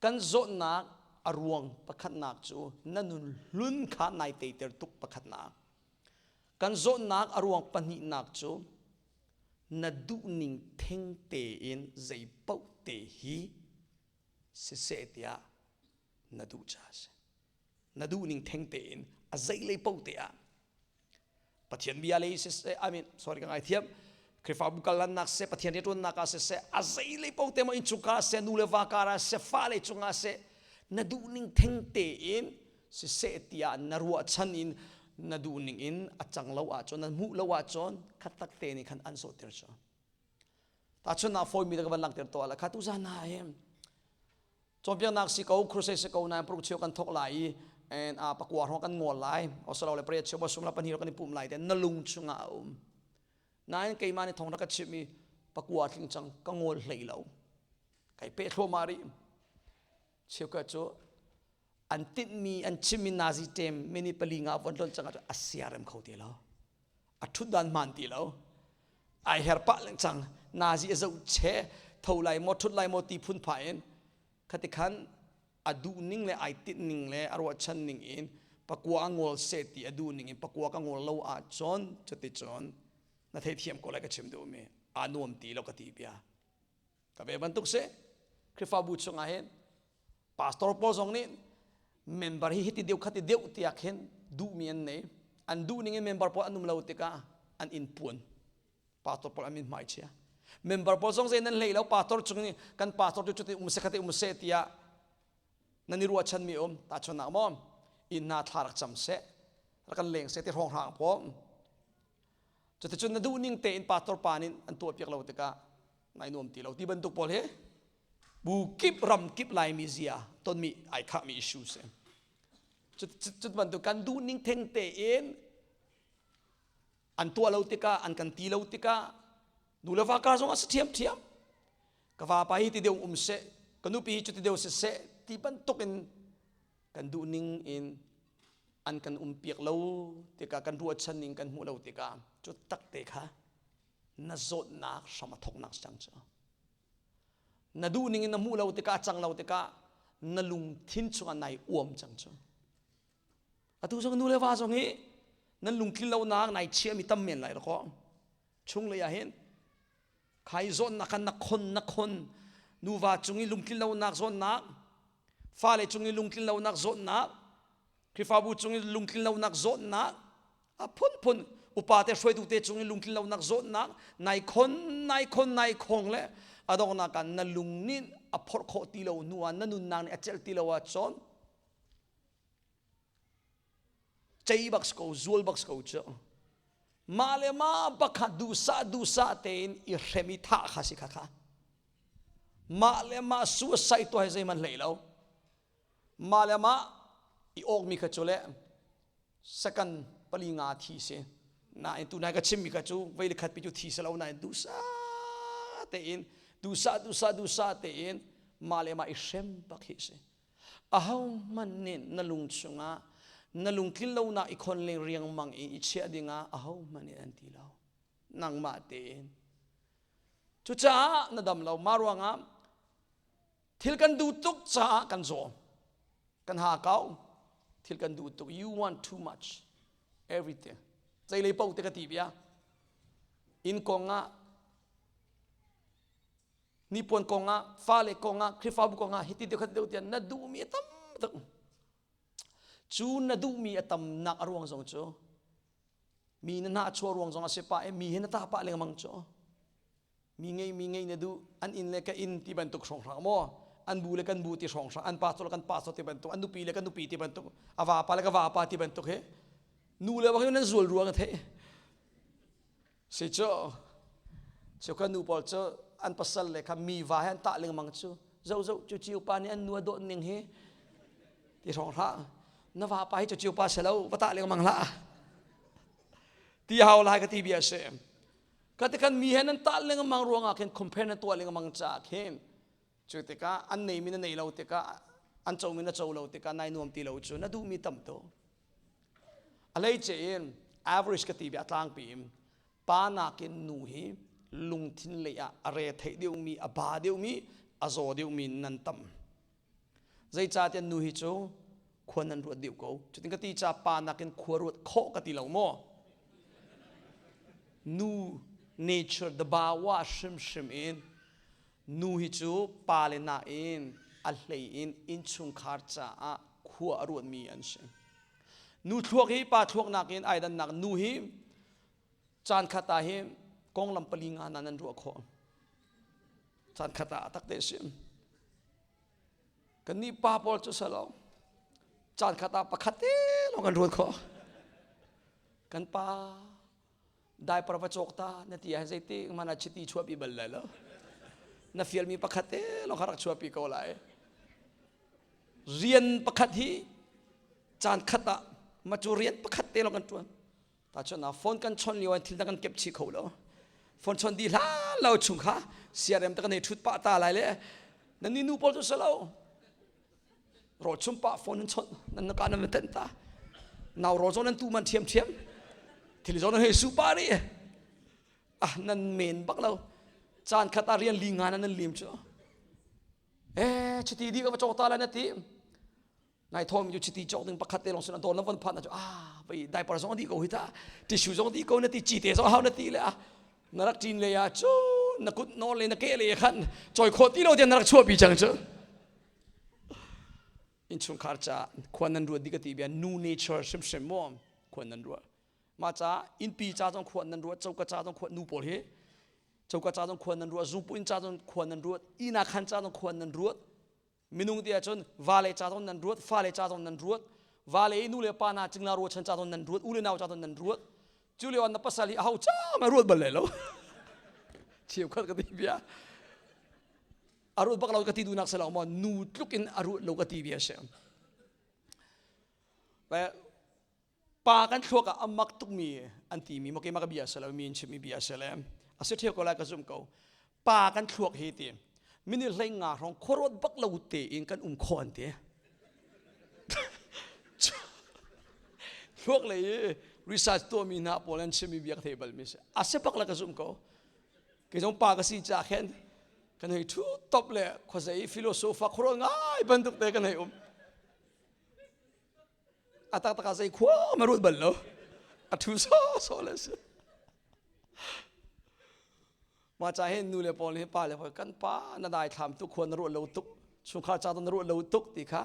kan zawtnak a ruang pakhatnak cu na nun hlun kha nai teiter tuk pakhatnak kan zawtnak a ruang pahnihnak cu. Na duhning theng tein zei paoh te hi siseh tiah na duh caah a si. Na duhning theng tein a zeilei paoh te ah Pathian bia lei siseh, I mean, sorry ka ngaithiam, Khrihfabu kallannak siseh, Pathian rianṭuannak ah siseh, a zeilei paoh te maw innchungkhar ah siseh, nu le va kar ah siseh, fale cungah siseh, na duhning theng tein siseh tiah na ruahchan in na duhning in a cang lo ahcun, na hmuh lo ahcun khat tak te nih khan an sawhter cu. Tahchunhnak fawimi te ka van langhter tuah la kha tu zan ah hin cawnpiaknak si ko crusade si ko nain paruk cheu kan thok lai i and a pakua hrawng kan ngol lai osalo le pariat cheu sum la pahnih kan i pum lai te na lung chungah a um nain keimah nih thong rak ka chimh i pakua tling cang ka ngol hlei lo kai pe thluahmah rih cheukhat cu an tinhmi an chimmi nazi tem minute pali nga von tlon cang ah a siarem kho ti lo a ṭhutdan hmaan ti lo ai her pah leng cang nazi a zoh che tho lai maw ṭhut lai maw ti phun pha in khati khan a duh ning le ai tinh ning le a ruahchan ning in pakua a ngol seh ti a duh ning in pakua ka ngol lo ahcun cuticun na theithiam ko lai ka chim duhmi aa nuam ti lo ka ti bia Ka ve bantuk si. Khrihfabu chungah hin pastor pawl zong nih member hi hiti deuh khati deuh tiah khin duhmi an nei. An duh ning in member pawl an um lo tikah an in puan. Pastor pawl an min hmai chia. Member pawl zong zei nan hlei lo pastor chung nih kan pastor cu cuti um se khati um se tiah nan i ruahchan mi um tahchunhnak maw inn hna thla rak cam seh rak kan leng seh ti hrawng hrang pawl Cuticun na duhning tein pastor pa nih an tuahpiak lo tikah ngai nuam ti lo ti bantuk pawl hi bu kip ram kip Laimi zia tonmi ai khahmi issue si. Cut bantuk kan duhning theng tein an tuah lo tikah an kan ti lo tikah nu le va kar zong a si ṭhiamṭhiam. Ka vapa hi ti deuh um seh, ka nupi hi cuti deuh si seh ti bantuk in kan duhning in an kan umpiak lo tikah kan ruahchan ning kan hmuh lo tikah cu takte kha na zawtnak hram a thawknak cang cu na duh ning in na hmuh lo tikah a cang lo tikah na lungthin chungah nai uam cang cu atu zong nu le va zong hi nan lungtlin lonak nai chiahmi tam men lai rakaw chung lei ah hin Khai zawnnak khan na khon na khon nuva cung i lungtlin lonak zawnnak fale cung i lungtlin lonak zawnnak Khrihfabu cung i lungtlin lonak zawnnak a phunphun upa te hruaitu te cung i lungtlin lonak zawnnak nai khon nai khon nai khong le a donghnak ah na lung nih a phorh khawh ti lo hnu ah na nunnak nih a celh ti lo ahcun cei bak si ko zual bak si ko cu mah le mah bak kha duhsah duhsah tein i hrem i thah kha si kha kha mah le mah suicide tuah hi zeihmanh hlei lo mah le mah i awkmi kha cu le second pali nga thi si nain tunai ka chimmi kha cu vei le khat pi cu thi si lo nain duhsah tein duhsah duhsah duhsah tein mah le mah i hrem bak hi si Ahohmanh nih na lung chungah na lungtlin lonak i khon leng riangmang i i chiah dingah ahohmanh nih an ti lo. Nangmah tein. Cucaah na dam lo. Mah ruangah thil kan duh tuk caah kan zaw. Kan ha kau. Thil kan duh tuk. You want too much. Everything. Zeilei paoh te ka ti bia. Inn kong ah nipuan kongah fale kongah Khrihfabu kongah hiti deuh khati deuh tiah na duhmi a tam tuk cu na duhmi a tamnak a ruang zong cu mi na hnah chuah ruang zong a si pah i mi he na tah pah lengmang cu mi ngei mi ngei na duh an inn le ka inn ti bantuk hrawnghrang maw an bu le kan bu ti hrawnghrang an pastor le kan pastor ti bantuk an nupi le kan nupi ti bantuk a vapa le ka vapa ti bantuk he nu le va nan zual ruang a theih Si cu cu ka nu pawl cu an pasal le kha mi va he an tah lengmang cu zo zo cu ciu pa nih an nu a dawt ning hi ti hrawng hlah na vapa hi cu ciu pa si lo va tah lengmang hlah ti hau lai ka ti bia si ka ti kan mi he nan tah lengmang ruangah khin compare na tuah lengmang caah khin cu tikah an neimi na nei lo tikah an comi na co lo tikah nai nuam ti lo cu na duhmi tam tu A hleice in average ka ti bia a tlangpi in pa nakin nu hi lungthin lei ah a re theih deuhmi, a ba deuhmi, a zaw deuhmi nan tam. Zeicahtiah nu hi cu khua nan ruat deuh ko. Cutin ka ti ca pa nakin khua ruat khawh ka ti lo maw? Nu. Nature dabawa hrimhrim in nu hi cu pa le nain a hlei in innchungkhar caah khua a ruatmi an si. Nu thluak hi pa thluak nakin ai dannak. Nu hi caan khat ah hi konglam pali nga na nan ruah khawh. Caan khat ah tak te si. Kan nih pa pawl cu salo caan khat ah pakhat te lawng kan ruat khawh. Kan pa diaper va cawk ta na ti ah zeiti mana chiti chuahpi bal lai lo. Na fialmi pakhat te lawng kha rak chuahpi ko lai. Rian pakhat hi caan khat ah ma cu rian pakhat te lawng kan ṭuan. Tahchunhnak ah phone kan chawnh lio ah thil dang kan kep chih kho lo. Phone chawnh dih hlan lo chung kha CRM te kan hei ṭhut pah ta lai le nan ni nu pawl cu si lo. Rawl chum pah phone nan chawnh nan na ka nan tenh ta. Nau rawl zong nan tu man ṭhiam ṭhiam. Thil zong nan hei su pah rih. Ah nan men bak lo. Caan khat ah rian li nga nan lim cu. Eh chiti di ka va cawk ta lai na ti. Nai thawm cu chiti cawk ding pakhat te lawng sin dawr na von phan na cu ah vai diaper zong di ko hi ta, tissue zong di ko na ti, ci te zong hau na ti le ah na rak ṭin le ah cu na kut nawl le na ke le khan choi khawh ti lo tiang na rak chuahpi cang cu. Innchungkhar ca khua nan ruat di ka ti bia, nu nature hrimhrim maw khua nan ruah. Mah ca innpi ca zong khua nan ruat, coka ca zong khua, nu pawl hi coka ca zong khua nan ruat, zungpu inn ca zong khua nan ruat, ihnak khan ca zong khua nan ruat. Minung ti ahcun vale ca zong nan ruat, fale ca zong nan ruat, vale i nu le pa hna cingla ruachan ca zong nan ruat, u le nau ca zong nan ruat. Cu lio ah na pasal hi aho ca ma ruat bal lai lo. Cheukhat ka ti bia. A ruat bak lo ka ti duhnak si lo maw, nu tluk in a ruat lo ka ti bia si. Pa kan thluak ah a mak tukmi an timi maw, keimah ka bia si lo, mi in chimmi bia si le a si ṭheo ko lai ka zumh ko. Pa kan thluak hi ti minute 15 hrawng khuaruat bak lo tein kan um khawh an ti. Thluak lei i research tuahmi hna pawl an chimmi bia ka thei balmi si, a si bak la ka zumh ko. Kei zong pa ka si ca khin kan hei ṭhu top le khuazei philosopher khuaruat ngai bantuk te kan hei um. A taktak ah zei khua ma ruat bal lo, a thu sawsawh le si. Mah ca hin nu le pawl nih pa le pawl, kan pa na dai thlam tuk, khua na ruat lo tuk, chungkhar ca na ruat lo tuk ti kha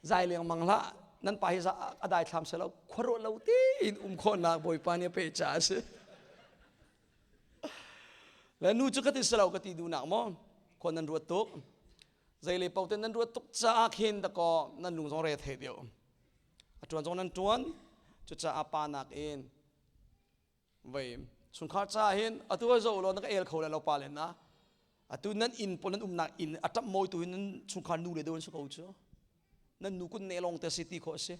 zai leng mang hlah. Nan pa hi a dai thlam se lo, khua ruat lo ti in um khawhnak Bawipa nih a pe ca a si. Le nu cu ka ti si lo, ka ti duhnak maw, khua nan ruat tuk, zeile paoh te nan ruat tuk caah khin dakaw nan lung zong re thei deuh, a ṭuan zong nan ṭuan. Cucaah pa nakin vei chungkhar caah hin atu a zoh law na ka el kho lai lo. Pa len na atu nan inn pawl, nan umnak inn a ṭap mawi tu hin nan chungkhar nu le deuh an si ko cu. Nan nu kun ne lawng te si ti khawh a si.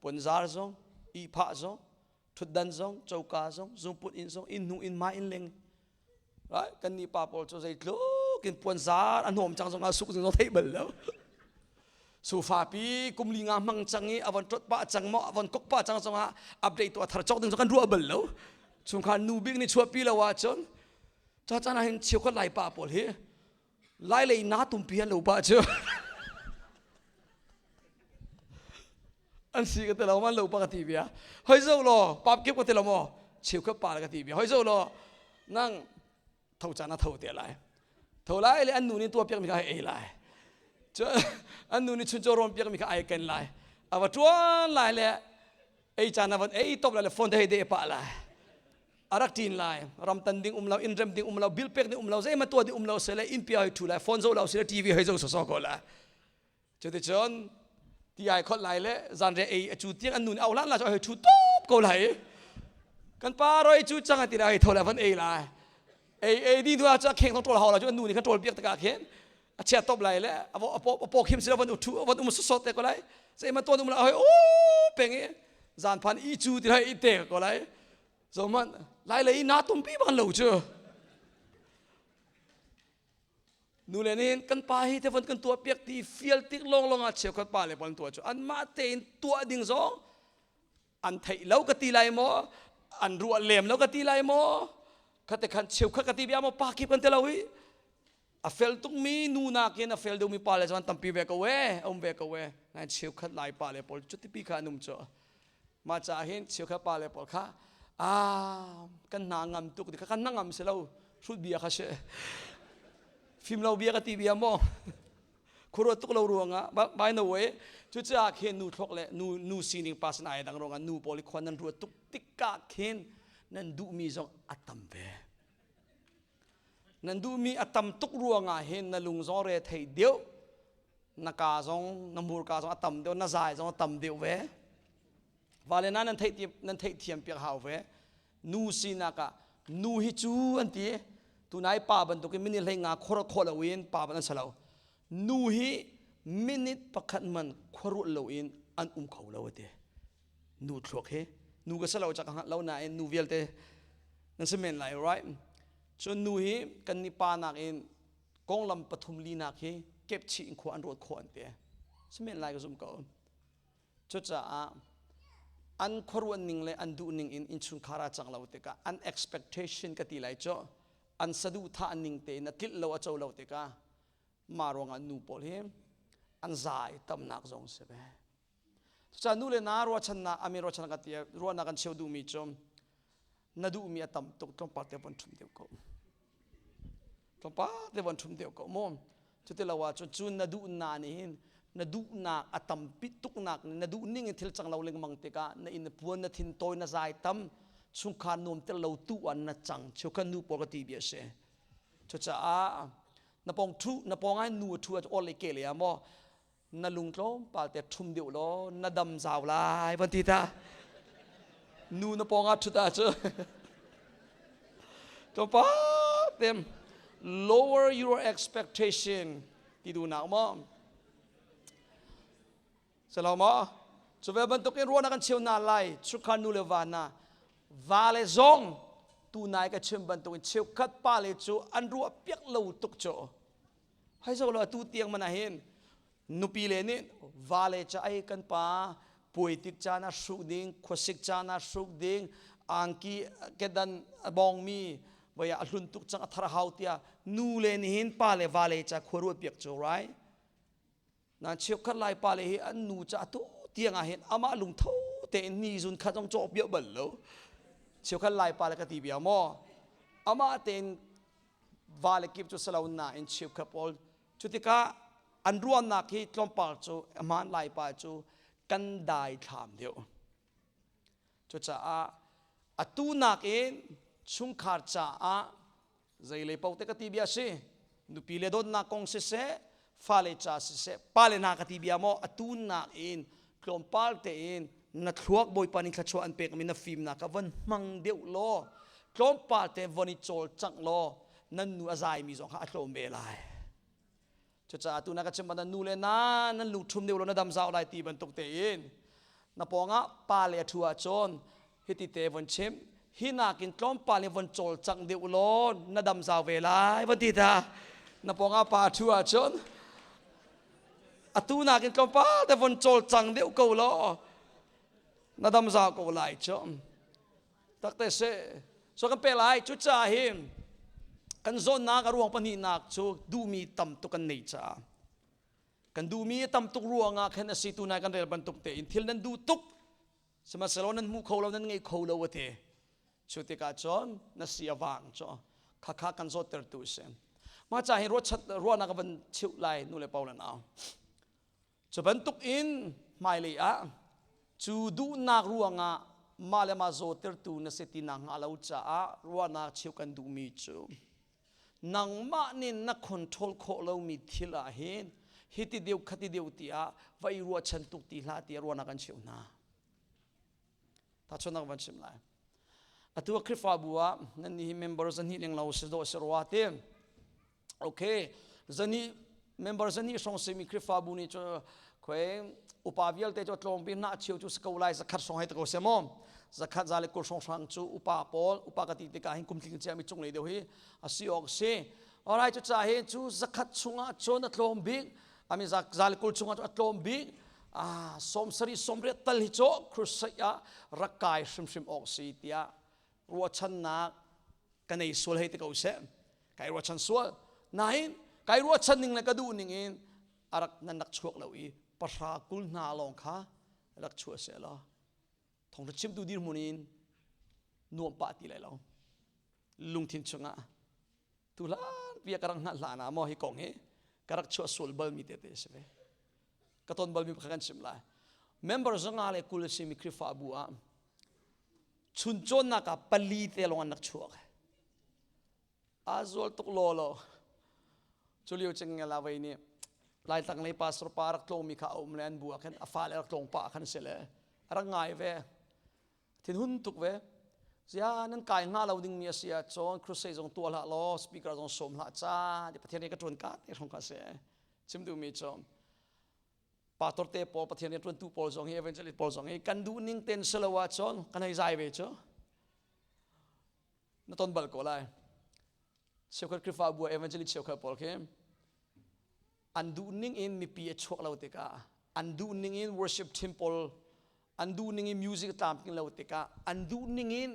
Puanzar zong, ihphah zong, ṭhutdan zong, coka zong, zungput inn zong, inn hnu, inn hmai, inn leng. Right? Kan nih pa pawl cu zeitluk in puanzar a hnawm cang zong ah suk zong theih bal lo. Sofa pi kum li nga hmang cang i a von ṭot pah cang maw, a von kok pah cang zong ah update tuah thar cawk ding zong kan ruah bal lo. Chungkhar nu bik nih chuahpi lo ahcun ca caan ah hin cheukhat Lai pa pawl hi Lai lei na tumpi an lo pa cu an si ka ti lo man lo pa ka ti bia. Hoi zo law pap kip ka ti lo maw, cheukhat pa ka ti bia. Hoi zo law nang tho caan a tho te lai, tho lai le an nu nih tuah piak mi kha ei lai, an nu nih chuncaw rawn piak mi kha ai ken lai, a va tuan lai le ei caan a van ei top lai le phone te hei de pah lai, a rak ṭin lai. Ram tan ding um lo, inn rem ding um lo, bill pek ding um lo, zeihmanh tuah ding um lo sele inn pia hoi ṭhu lai, phone zoh lo sile TV hoi zoh sawsawh ko lai. Cuticun ti ai khot lai le zanriah ei a cu tiang an nu nih au hlan la cu hoi ṭhu top ko lai. Kan pa roi cu cang a ti lai, hoi tho lai, van ei lai. Ei ei ding tu ah cu a kheng thong ṭawl hau la cu an nu nih khan ṭawl piak tikah khin a chia top lai le a paw khim sila van u ṭhu van um sawsawt te ko lai. Zeihmanh tuan um la hoi u peng i zan phan i cu ti lai i te ko lai. Zohmanh, lai lei na tumpi bang lo cu. Nu le nih kan pa hi te von kan tuah piak ti fial tik lawnglawng ah cheukhat pa le pawl tuah cu anmah tein tuah ding zong an theih lo ka ti lai maw, an ruah lem lo ka ti lai maw, khate khan cheukhat ka ti bia maw, pa kip kan ti lo hi. A fel tukmi nu nakin a fel deuhmi pa le cu an tampi ve ko e, um ve ko e. Nai cheukhat Lai pa le pawl cu tipi kha an um cu. Mah caah hin cheukhat pa le pawl kha Ah, kan hna ngam tuk ti kan ngam si lo hrut bia kha si. Fim lo bia ka ti bia maw? Khuaruat tuk lo ruangah by the way cucaah khin nu thlok le nu nu sining pa sin ai dang ruangah nu pawl i khuan nan ruat tuk tikah khin nan duhmi zong a tam ve. Nan duhmi a tam tuk ruangah hin na lung zong re thei deuh na ka zong na hmurka zong a tam deuh na zai zong a tam deuh ve. Vale na nan theih nan theihthiam piak hau ve. Nu sinak ah nu hi cu an ti tunai pa bantukin minute hlei nga khor khawh loin pa ban an si lo. Nu hi minute pakhat man khuaruah loin an um kho lo ati. Nu thluak hi nu ka si lo cak lo nain nu vialte nan si men lai right? Cun nu hi kan ni pa nakin konglam pathum linak hi kepchih in khua an ruat khawh an ti. Si men lai ka zum ko. Cucaah an khuaruah ning le an duh ning in innchungkhar ah cang lo tikah an expectation ka ti lai cu an saduhthah ning tein a tlilh lo a co lo tikah mah ruangah nu pawl hi an zai tamnak zong si ve. Cucaah nu le na ruahchannak ami ruahchannak ka ti ruahnak kan cheu duhmi cu na duhmi a tam tuk tlawmpal te von ṭhum deuh ko. Tlawmpal te von ṭhum deuh ko mu. Cuti lo ahcun cu na duhnak nih hin na duhnak a tampi tuknak na duh ning in thil cang lo lengmang tikah na inn na puan na thin tawi na zai tam chungkhar nuam tel lo tu ah na cang cheukhat nu pawl ka ti bia si. Cucaah na pong ṭhu na pong ah nu a ṭhu ah or le ke le ah maw na lung tlawmpal te ṭhum deuh law na dam zau lai van ti ta nu na pawng ah ṭhut ah cu tlawmpal te lower your expectation ti duhnak maw selo maw cu ve bantukin ruahnak kan cheu na lai chukha nu le va na va le zong tu nai ka chim bantukin cheukhat pa le cu an ruah piak lo tuk cu Hai zo lo atu tiang man ah hin nupi le nih vale ca ai kan pa puai tik caan ah hruk ding khuasik caan ah hruk ding angki kedan a bawngmi voi ah a hlun tuk cang a thar hau tiah nu le nih hin pa le vale ca khua ruat piak cu right nan cheukhat lai pa le hi an nu ca atu tiang ah hin amah lungtho tein ni zun khat zong cawk piak bal lo cheukhat lai pa le ka ti bia maw amah tein vale kip cu salo nain cheukhat pawl cu tikah an ruahnak hi tlawmpal cu hmaan laipa cu kan dai thlam deuh cucaah atu nakin chungkhar caah zeilei paoh te ka ti bia si nupi le dawtnak kong siseh fale ca siseh pale hna ka ti bia maw atu nakin tlawmpal tein na thluak bawipa nih thluachuah an pekmi na fimnak kha von hmang deuh law tlawmpal te von i cawlcangh law nan nu a zaimi zong kha a tlawm ve lai cucaah tu na ka chim nan nu le na nan lungṭhum deuh law na dam zau lai ti bantuk tein na pawngah pa le a ṭhu ahcun hiti te von chim hi nakin tlawmpal in von cawlcangh deuh law na dam zau ve lai von ti ta na pawngah pa a ṭhu ahcun atu nakin tlawmpal te von cawlcang deuh ko law na dam zau ko lai cu takte se so kan pe lai cu ca hi kan zawnnak a ruang pahnihnak cu duhmi tam tuk kan nei caah kan duhmi tam tuk ruangah khan a si tu nai kan rel bantuk tein thil nan duh tuk sihmanhsehlaw nan hmu kho lo nan ngei kho lo a ti cu tikah cun na si a vang cu khakha kan zawttertu a si mah ca hi ruahchat ruahnak van cheuh lai nu le pa le nau cu bantuk in hmailei ah cu duhnak ruangah mah le mah zawttertu na si ti nak hnga lo caah ruahnak cheuh kan duhmi cu nangmah nih na control khawh lomi thil ah hin hiti deuh khati deuh tiah va i ruahchan tuk ti hlah tiah ruahnak an cheuh hna. Tahchunhnak van chim lai. Atu a Khrihfabu ah nan nih hi member zahnih ling lo si dawh si rua ti. Okay, zahnih member zahnih hrawng simi Khrihfabu nih cu khoi upa vialte cu tlawng bi hna cheu cu si ko lai zakhat hrawng hei ta ko se maw zakhat za le kul hrawng hrang cu upa pawl upa ka ti tikah hin kum tling cia mi cung lei deuh hi a si awk si alright cu ca hi cu zakhat chungah cun a tlawm bik ami za le kul chungah a tlawm bik sawm sarih sawm riat tal hi cu crusade ah rak kai hrimhrim awk si tiah ruahchannak ka nei sual hei ti ko seh kai ruahchan sual nain kai ruahchan ning le ka duh ning in a rak nan rak chuak lo i pahra kul hna lawng kha rak chuah seh law thawngtha chimtu dirhmun in. Nuam pah ti lai lo. Lungthin chungah tu hlan bia ka rak hngalh hlan ah maw hi kong hi ka rak chuah sual balmi tete a si ve. Ka ton balmi pakhat kan chim lai. Member 120 a simi Khrihfabu ah chun cawnnak ah pali te lawng an rak chuak. Aa zual tuk law law. Cu lio cing ngela vei nih Laitlang lei pastor pa rak tlawngmi kha a um le an bu ah khan a fale rak tlawng pah khan si le a rak ngai ve. Thinhun tuk ve. Zia nan kai hnga lo dingmi a si ahcun crusade zong tuah hlah law speaker zong sawm hlah ca ti Pathian nih ka ṭuan ka te hrawng kha si. Chim duhmi cu pastor te pawl Pathian rian ṭuantu pawl zong hi evangelist pawl zong hi kan duh ning ten si lo ahcun kan hei zai ve cu. Na ton bal ko lai. Cheukhat Khrihfabu ah evangelist cheukhat pawl khi an duh ning in mipi a chuak lo tikah an duh ning in worship team pawl an duh ning in music tlamtling lo tikah an duh ning in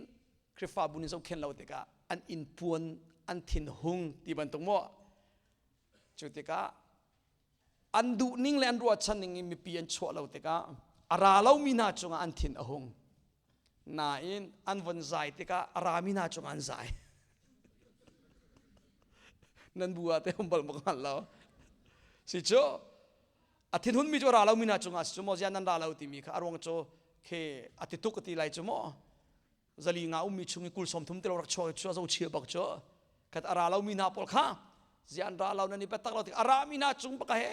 Khrihfabu nih zohkhen lo tikah an inn puan an thin hung ti bantuk maw cu tikah an duh ning le an ruahchan ning in mipi an chuah lo tikah a ra lomi hna cungah an thin a hung nain an von zai tikah a rami hna cungah an zai nan bu ah te um bal mak hngal lo si cu a thinhun mi cu ra lomi hna cungah si cu maw zian nan ra lo timi kha a ruang cu khi a ti tuk a ti lai cu maw zali nga ummi chung i kul som thum te lo rak chuak cu a zo chia bak cu khat a ra lomi hna pawl kha zian ra lo nan i biatak lo tik a rami hna cung baka he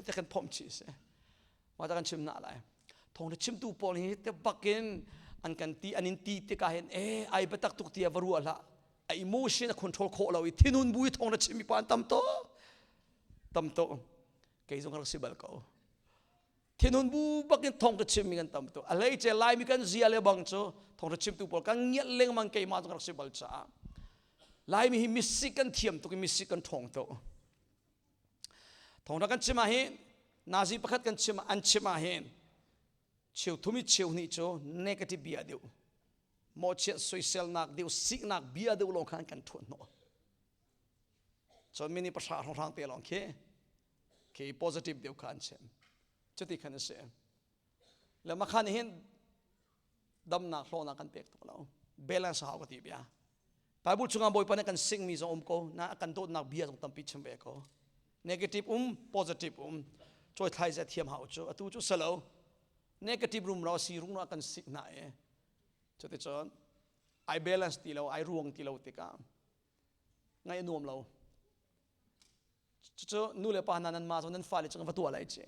te kan phomh chih si ma ta kan chim na lai thong chimtu pawl hi te bakin an kan ti an in ti tikah hin e ai biatak tuk tia va ruah hlah a emotion a control khawh lo i thinun bu i thong na chim mi pa an tam to tam to kei zong rak si bal ko Thinhun bu bakin thong ka chimmi kan tam tuk. A hleice Laimi kan zia le bang cu thong ka chimtu pawl kan ngiat lengmang keimah zong rak si bal caah. Laimi hi misik kan thiam tuk i misik kan ṭhawng tuk. Thong kan chim ah hin nazi pakhat kan chim an chim ah hin cheu thum i cheu hnih cu negative bia deuh mawhchiat soiselnak deuh siknak bia deuh lawng khan kan ṭhuan hnawh. Cun mini pahra hrawnghrang te lawng khi khi positive deuh kha an chim. Cuti khan a si. Le makhan hin damnak hlawhnak kan pek tuk lo. Balance hau ka ti bia. Bible chungah Bawipa nih kan singmi zong um ko, na kan dawtnak bia zong tampi chim ve ko. Negative um, positive um. Cawi thlai zia thiam hau cu. Atu cu salo. Negative rum ro si rung ro kan sik na e. Cuticun ai balance ti lo, ai ruang ti lo tikah ngaih a nuam lo. Cucu nu le pa hna nan mah zong nan fale cung va tuah lai ci.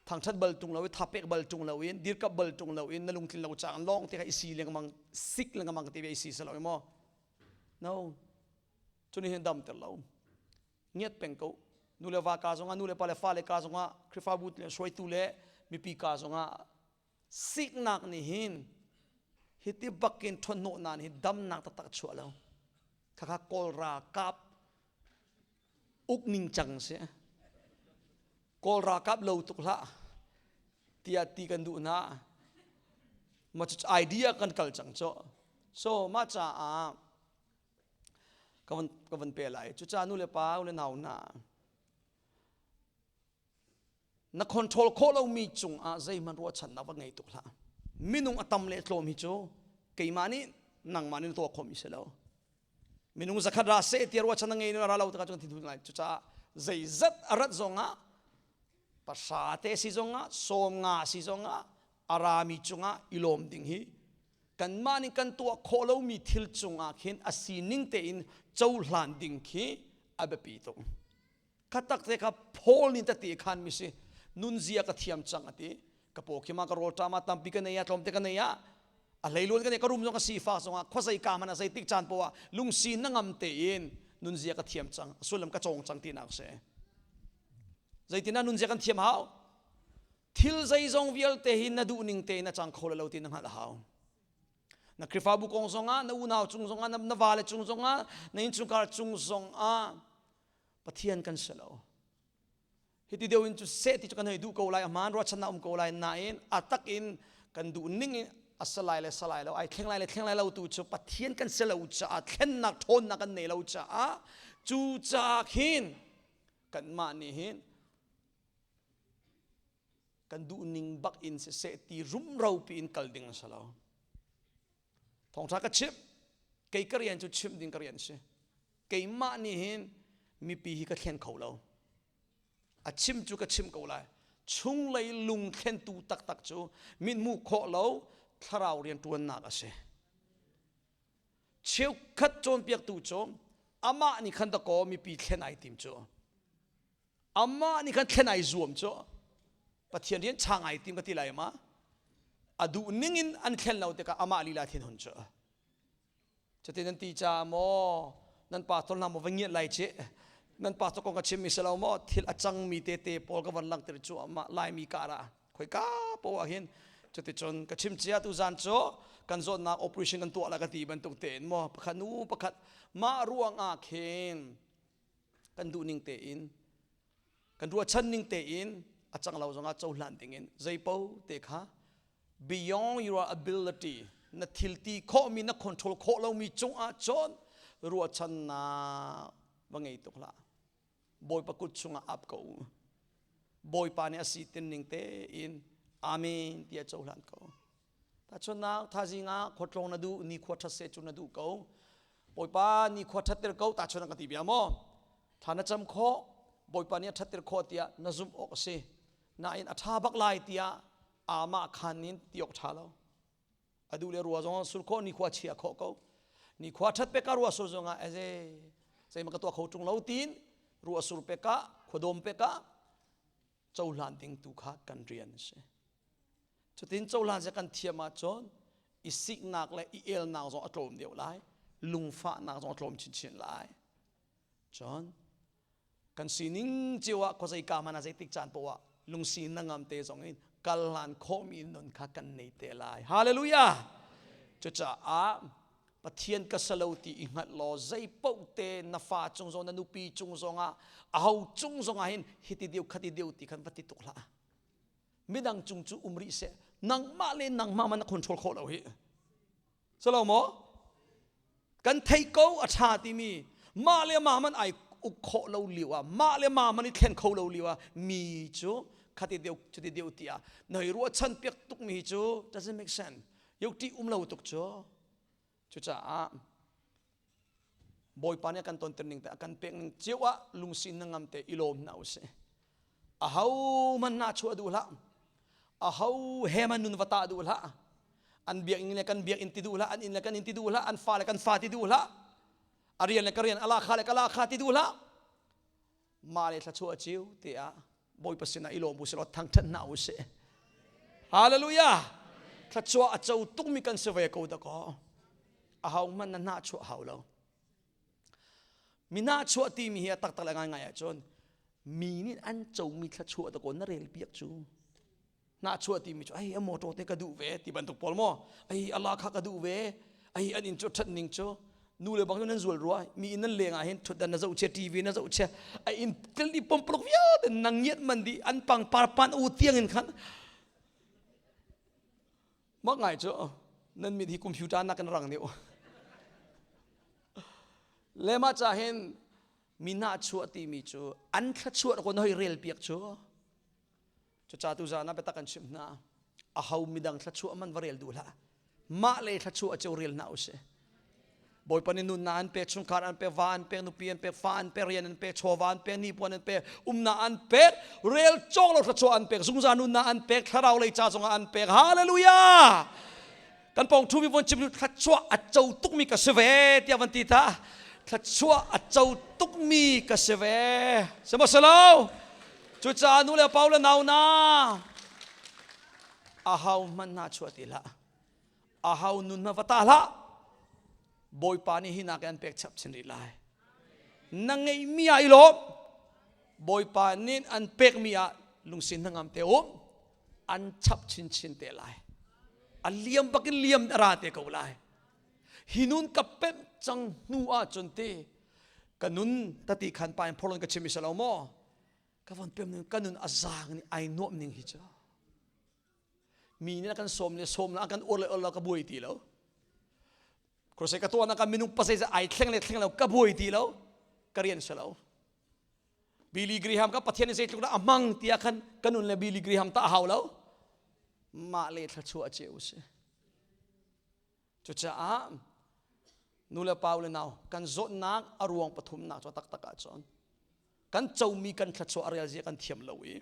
Thangṭhat bal ṭung lo i thapek bal ṭung lo in dirkap bal ṭung lo in na lungtlin lo cang lawng te kha i si lengmang sik lengmang te i si lo maw? No. Cu nih hin dam ter lo. Ngiat peng ko. Nu le va ka zongah nu le pa le fale ka zongah Khrihfabu le hruaitu le mipi ka zongah Siknak nih hin hiti bakin ṭhawnhnawhnak nih damnak taktak a chuah lo. Khakha Kawl ralkap uk ningcang si. Kawl ralkap lo tuk hlah tiah ti kan duh hna. Ma cu idea kan kal cang cu. So mah caah ka van pe lai. Cucaah nu le pa u le nau hna Na control khawh lomi cungah zeihmanh ruahchannak va ngei tuk hlah. Minung a tam le tlawm hi cu keimah nih nangmah nih na tuah khawhmi si lo. Minung zakhat ra seh tiah ruahchan na ngei ra lo tikah cun thinhun ngai. Cucaah zeizat a rat zongah pahra te si zongah 50 si zongah a rami cungah i lawm ding hi kanmah nih kan tuah khawh lomi thil cungah khin a sining tein cohlan ding khi a biapi tuk. Khatak te kha Paul nih tete khan mi si nunzia ka thiam cang ati ka paw khi ma ka rawl ṭam ah tampi ka nei ah tlawmte ka nei ah a hleiluan ka nei ka rum zong ka sifa zong ah khuazei ka hmanh ah zeitik caan poah ah lungsi na ngam tein nunzia ka thiam cang sullam ka cawng cang tinak si zeitin ah nunzia kan thiam hau thil zeizong vialte hi na duh ning tein a cang kho lo ti na hngalh hau na Khrihfabu kong zongah na unau cung zongah na vale cung zongah na innchungkhar cung zongah Pathian kan si lo. Hiti deuh in cu seh ti cu kan hei duh ko lai, a hmaan ruahchannak um ko lai nain a tak in kan duh ning in a salai le salai lo, ai thleng lai le thleng lai lo tu cu Pathian kan si lo caah thlennak ṭhawnnak kan nei lo caah cu caah khin kanmah nih hin kan duh ning bak in siseh ti rumro pi in kal ding a si lo. Thawngṭha ka chimh. Kei ka rian cu chimh ding ka rian si. Keimah nih hin mipi hi ka thlen kho lo. A chim cu ka chim ko lai. Chunglei lung thlentu taktak cu mithmuh khawh lo thlarau rianṭuannak a si. Cheukhat cawnpiaktu cu amah nih khan dakaw mipi thlen ai tim cu. Amah nih khan thlen ai zuam cu. Pathian rian chang ai tim ka ti lai ma? A duh ning in an thlen lo tikah amah lila thinhun cu. Cutin nan ti caah maw nan pastor hna maw va ngiat lai cih nan pastor kong ka chimmi si lo maw thil a cangmi tete pawl ka van langhter cu amah Laimi kar ah khoika poah ah hin cuticun ka chim cia tu zan cu kan zawtnak operation kan tuah la ka ti bantuk tein maw pakhat nu pakhat mah ruang ah khin kan duh ning tein kan ruahchan ning tein a cang lo zongah cohlan dingin zeipo te kha beyond your ability na thil ti khawhmi na control khawh lomi cungah cun ruahchannak va ngei tuk hlah. Bawipa kut chungah ap ko u. Bawipa nih a si tin ning tein amen tiah cohlan ko. Tahchunhnak thazing ah khuatlawng na duh ni khua ṭhat seh cu na duh ko. Bawipa ni khua ṭhatter ko tahchun ka ti bia maw? Thla na cam khawh Bawipa nih a ṭhatter khawh tiah na zumh awk a si. Nain a ṭha bak lai tiah amah khan in ti awk ṭha lo. A duh le rua zong sur khawh ni khua chia khawh ko. Ni khua ṭhat pek ah rua sur zong ah eze zeimah ka tuah kho ṭung lo tiin rua sur pek ah khuadawm pek ah cohlan ding tu kha kan rian a si. Cutin cohlan ze kan thiam ahcun i siknak le i elnak zong a tlawm deuh lai, lungfahnak zong a tlawm chinchin lai. Cun kan sining cio ah khuazei ka hmanh ah zeitik caan poah ah lungsi nangam te zong in kal hlan khawhmi nun kha kan nei te lai. Hallelujah! Cucaah Pathian ka salo ti i hngalh law zei paoh te na fa cung zong na nupi cung zongah aho cung zongah hin hiti deuh khati deuh ti khan va ti tuk hlah. Midang cung cu um rih seh. Nangmah le nangmah man na control khawh lo hi. Salo maw? Kan theih ko a ṭha timi mah le mah man ai uk khawh lo lio ah mah le mah man i thlen kho lo lio ah mi cu khati deuh cuti deuh tiah na hei ruahchan piak tuk mi cu doesn't make sense. Yok ṭih um lo tuk cu. Cucaah Bawipa nih a kan tonter ning te a kan pek ning cio ah lungsi na ngam te i lawm hna usih. Aho hmanh na chuah duh hlah. Aho he hmanh nun va tah duh hlah. An biakinn le kan biakinn ti duh hlah, an inn le kan inn ti duh hlah, an fa le kan fa ti duh hlah. A rian le ka rian, a lakha le ka lakha ti duh hlah. Mah le thluachuah cio te ah Bawipa sinah i lawm u sih law thangṭhat hna u sih. Hallelujah! Thluachuah a co tukmi kan si ve ko dakaw. Aho hmanh na hnahchuah hau lo. Mi hnahchuah timi hi a taktak le ngaingai ahcun mi nih an comi thluachuah dakaw na rel piak cu. Hnahchuah timi cu ai a motor te ka duh ve ti bantuk pawl maw ai Allah kha ka duh ve ai an inn cu ṭhat ning cu nu le bang cu nan zual rua mi inn nan leng ah hin ṭhutdan na zoh chia TV na zoh chia a inn tel di pomplok vialte nang ngiat man di an pangpar pan u tiang in khan mak ngai cu nan mit hi computer nak in rang deuh le mah ca hin mi nahchuah timi cu an thluachuah ko na hoi rel piak cu Cucaah tuzaan ah biatak kan chimh hna. Aho midang thluachuah man va rel duh hlah. Mah le thluachuah cio rel hna usih. Bawipa nih nunnak an pek, chungkhar an pek, va an pek, nupi an pek, fa an pek, rian an pek, chawva an pek, nipuan an pek, umnak an pek, rel cawk lo thluachuah an pek, zungzal nunnak an pek, thlarau lei ca zongah an pek. Hallelujah! Kan pawng ṭhumi von chim thluachuah a co tukmi ka si ve tiah van ti ta. Thluachuah a co tukmi ka si ve. Sihmanhsehlaw Cucaah nu le pa le nau na ahau hmanh hna chuah ti hlah. Ahau nun hna va ta hlah. Bawipa nih hi nak an pek chap chin rih lai. Na ngeihmi ah i lawm. Bawipa nih an pekmi ah lungsin hnangam te um. An chap chinchin te lai. A liam bakin liam a ra te ko lai. Hi nun ka pemh cang hnu ah cun te ka nun tati khan pa in phorlon ka chim i salo maw ka von pem ning ka nun a zaang nih ai nuam ning hi cu mi nih kan sawm le sawm la kan ur le ur lo ka buai ti lo krose ka tuah na ka minung pasai ai thleng le thleng lo ka buai ti lo ka rian si lo Billy Graham ka Pathian nih zeitluk dah a hmang tiah khan ka nun le Billy Graham ta a hau lo mah le thluachuah ceu si. Cucaah nu le pa le nau kan zawtnak a ruang pathumnak cu taktak ahcun kan comi kan thluachuah a rel zia kan thiam lo i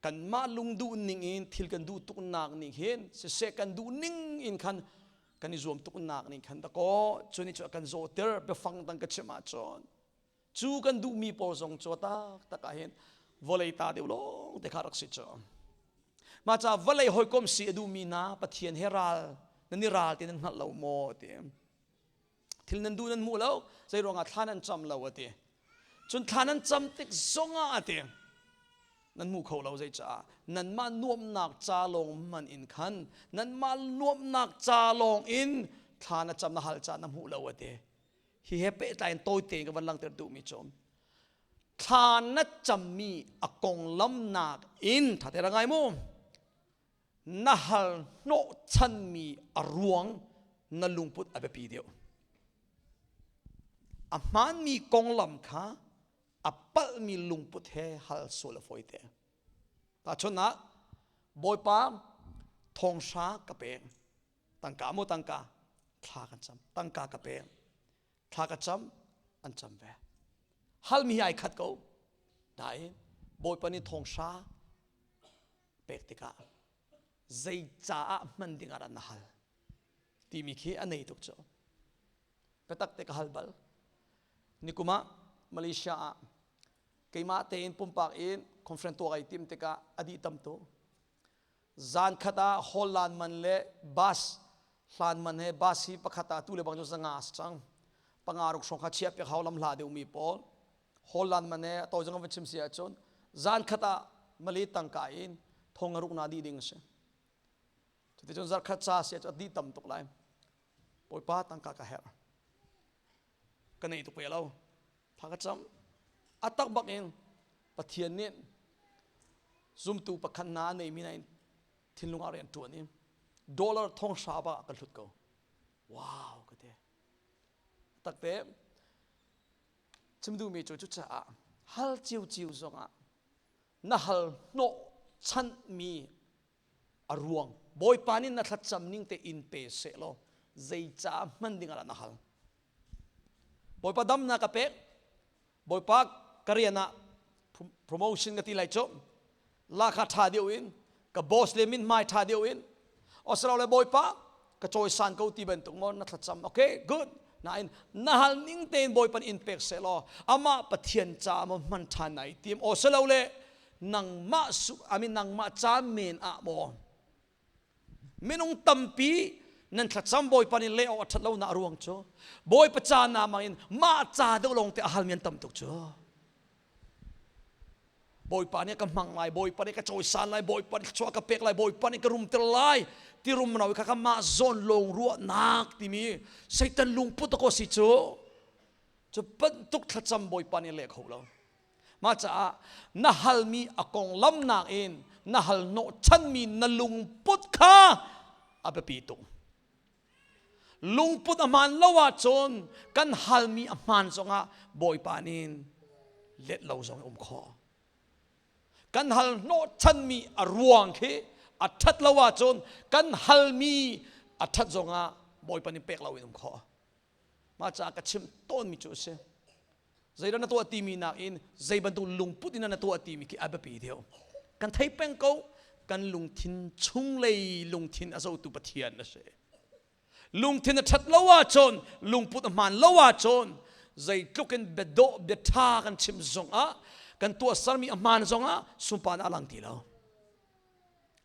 kanmah lungduh ning in thil kan duh tuknak nih hin siseh kan duh ning in khan kan i zuam tuknak nih khan dakaw cu nih cu a kan zawhter biafang dang ka chim ahcun cu kan duhmi pawl zong cu taktak ah hin vawlei ta deuh lawng te kha rak si cu mah ca vawlei hawikom si a duhmi hna Pathian he ral nan i ral ti nan hngalh lo maw ti thil nan duh nan hmuh lo zei ruangah thla nan cam lo a ti cun thla nan cam tik zongah a ti nan hmu kho lo zei caah nanmah nuamnak ca lawng man in khan nanmah nuamnak ca lawng in thla na cam na hal ca na hmuh lo a ti hi he pehtlai in tawi tein ka van langhter duhmi cu thla na cammi a konglam nak in tha te ra ngai mu na hal hnawhchanmi a ruang na lungput a biapi deuh. A hmaanmi konglam kha a palhmi lungput he hal sual a fawite. Tahchunhnak, Bawipa thonghra ka pek. Tangka mu tangka thla kan cam. Tangka ka pek. Thla ka cam an cam ve. Halmi hi ai khat ko. Nain Bawipa nih thonghra pek tikah zei caah hman ding ah dah na hal timi khi a nei tuk cu biatak te ka hal bal nikum ah Malaysia ah keimah tein pumpak in conference tuah kai tim tikah a dih tam tu zan khat ah hall lan man le bus hlan man he bus hi pakhat ah tu le bang cu zanga a si cang panga ruk hrawng kha chia pek hau lam hla deuh mi pawl Holland man he to zong va chim si ahcun zan khat ah Malay tangka in thong a ruk na dih ding a si. Cuticun zarkhat ca si ahcun a dih tam tuk lai. Bawipa tangka ka herh. Ka nei tuk pe lo. Tha ka cam. A tak bak in Pathian nih zumtu pakhat na nei mi na in thinlung ah rian tuan i dollar thong hra ba ka hlut ko. Wow ka te. Takte Chim duhmi cu cucaah hal ciuciu zongah na hal hnawh chanhmi a ruang Bawipa nih na thlacam ning te in pe seh law zeicah hman ding ah na hal. Bawipa damnak ka pek Bawipa ka rian ah promotion ka ti lai cu lakha ṭha deuh in ka boss le min hmai ṭha deuh in le bawipa ka cawisan ko ti bantuk maw na thlacam okay good nain na hal ning tein bawipa in pek seh law amah pathian ca maw hman ṭhan nai tim le nangmah su I mean nangmah ca men ah maw minung tampi nan thlacam bawipa nih leh awk a ṭhat lo na ruang cu bawipa ca na mang in mah ca deuh lawng te a hal mi an tam tuk cu Bawipa nih ka hmang lai, Bawipa nih ka cawisan lai, Bawipa nih thluachuah ka pek lai, Bawipa nih ka rumter lai. Ti rumro kha ka mah zawn lawng ruahnak timi Satan lungput ko si cu. Cu bantuk thlacam Bawipa nih leh kho lo. Mah caah na halmi a konglam nakin na hal hnawhchanmi na lungput kha a biapi tuk. Lungput a hmaan lo ahcun kan halmi a hmaan zongah Bawipa nih let lo zong um khawh. Kan hal hnawhchanmi a ruang khi a ṭhat lo ahcun kan halmi a ṭhat zongah Bawipa nih pek lo in um khawh. Mah caah ka chim tawnmi cu a si. Zeidah na tuah timi nakin zei bantuk lungput in na tuah timi khi a biapi deuh. Kan thei peng ko kan lungthin chunglei lungthin a zohtu Pathian a si. Lungthin a ṭhat lo ahcun lungput a hmaan lo ahcun zeitluk in biadawh biaṭha kan chim zongah kan tuahsermi a hmaan zongah sunparnak a lang ti lo.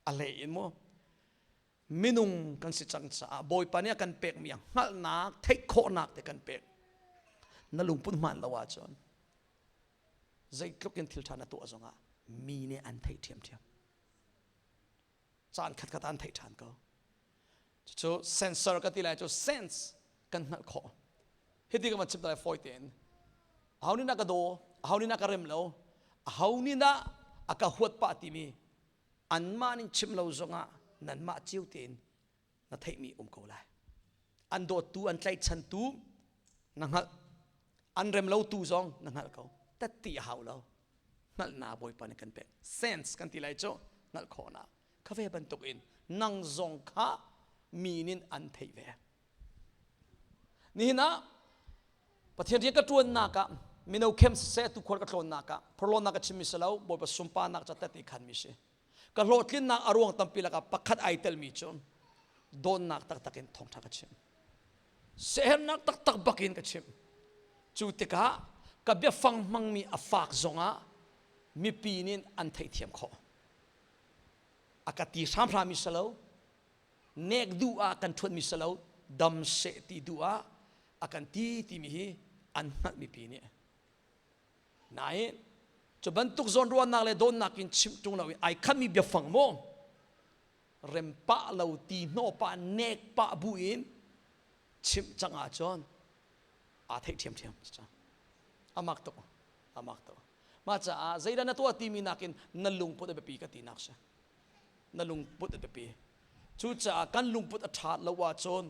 A hlei in mu minung kan si cang caah Bawipa nih a kan pekmi a hngalhnak theih khawhnak te kan pek na lungput hmaan lo ahcun zeitluk in thil ṭha na tuah zongah mi nih an theih ṭhiamṭhiam caan khatkhat an theih ṭhan ko cucu sensor ka ti lai cu sense kan hngalh khawh hiti ka van chim lai fawi tein aho nih dah ka daw aho nih dah ka rem lo aho nih dah a ka huat pah timi anmah nih chim lo zongah nanmah cio tein na theihmi um ko lai an dawttu an tlaihchantu na hngalh an rem lotu zong na hngalh ko tatti a hau lo hngalhnak bawipa nih kan pek sense kan ti lai cu hngalh khawhnak kha ve bantuk in nang zong kha Mi nin an theih ve. Nihin ah Pathian rian ka ṭuannak ah mino khem siseh tu khual ka tlawnnak ah phorhlawnnak ka chimmi si lo Bawipa sunparnak ca tete khanmi si. Ka hlawhtlinnak a ruang tampi lakah pakhat ai telmi cu dawtnak taktak in thawngṭha ka chim. Sehernak taktak bakin ka chim. Cu tikah ka biafang hmangmi a fak zongah mipi nih an theihthiam khawh. A ka ti hramhram i si lo, nek duh ah kan ṭhuatmi si lo, dam seh ti duh ah a kan ti timi hi an hngalh mipi nih. Nain cu bantuk zawnruahnak le dawtnak in chimh ṭung lo i ai khatmi biafang maw rem pah lo ti hnawh pah nek pah bu in chimh cang ahcun aa theih ṭhiamṭhiam. Amak tuk. Amak tuk. Mah caah zeidah na tuah timi nakin na lungput a biapi ka tinak si. Na lungput a biapi. Cucaah kan lungput a ṭhat lo ahcun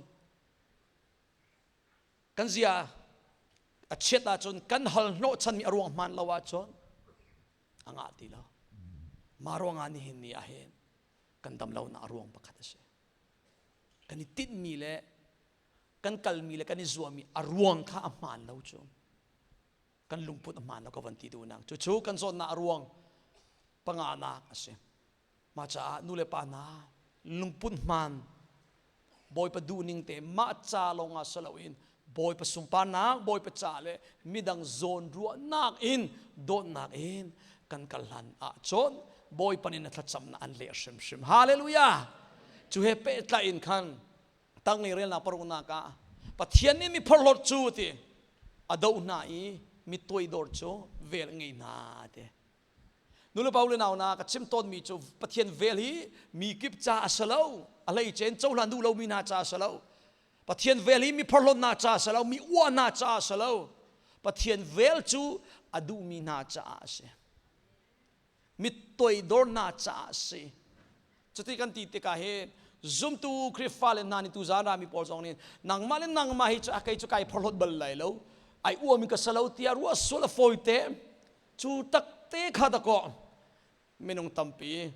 kan zia a chiat ahcun kan hal hnawhchanmi a ruang hmaan lo ahcun a ngah ti lo. Mah ruangah nihin ni ah hin kan dam lonak a ruang pakhat a si. Kan i tinhmi le kan kalmi le kan i zuammi a ruang kha a hmaan lo cu. Kan lungput a hmaan lo ka van ti duhnak. Cucu kan zawtnak a ruang panganak a si. Mah caah nu le pa hna lungput hmaan Bawipa duhning te mah ca lawngah si loin Bawipa sunparnak Bawipa ca le midang zawn ruahnak in dawtnak in kan kal hlan ahcun Bawipa nih na thlacamnak an leh hrimhrim. Hallelujah! Cu he pehtlai in khan tanglei relnak paruknak ah Pathian nih mi phorhlawt cu ti a doh hna i mi toidor cu vel ngei hna ti. Nulepa le nau na ka chim tawnmi cu Pathian vel hi mi kip ca a si lo. A hleice in cohlan duh lomi hna ca a si lo. Pathian vel hi mi phorhlawtnak ca a si lo, mi uahnak ca a si lo. Pathian vel cu a duhmi hna caah a si. Mi toidor hna caah a si. Cuti kan ti tikah hin zumtu Khrihfa le hna nih tuzaan rami pawl zong nih nangmah le nangmah hi cu a kei cu kai phorhlawt bal lai lo. Ai uami ka si lo tiah ruah sual a fawi te. Cu takte kha dakaw minung tampi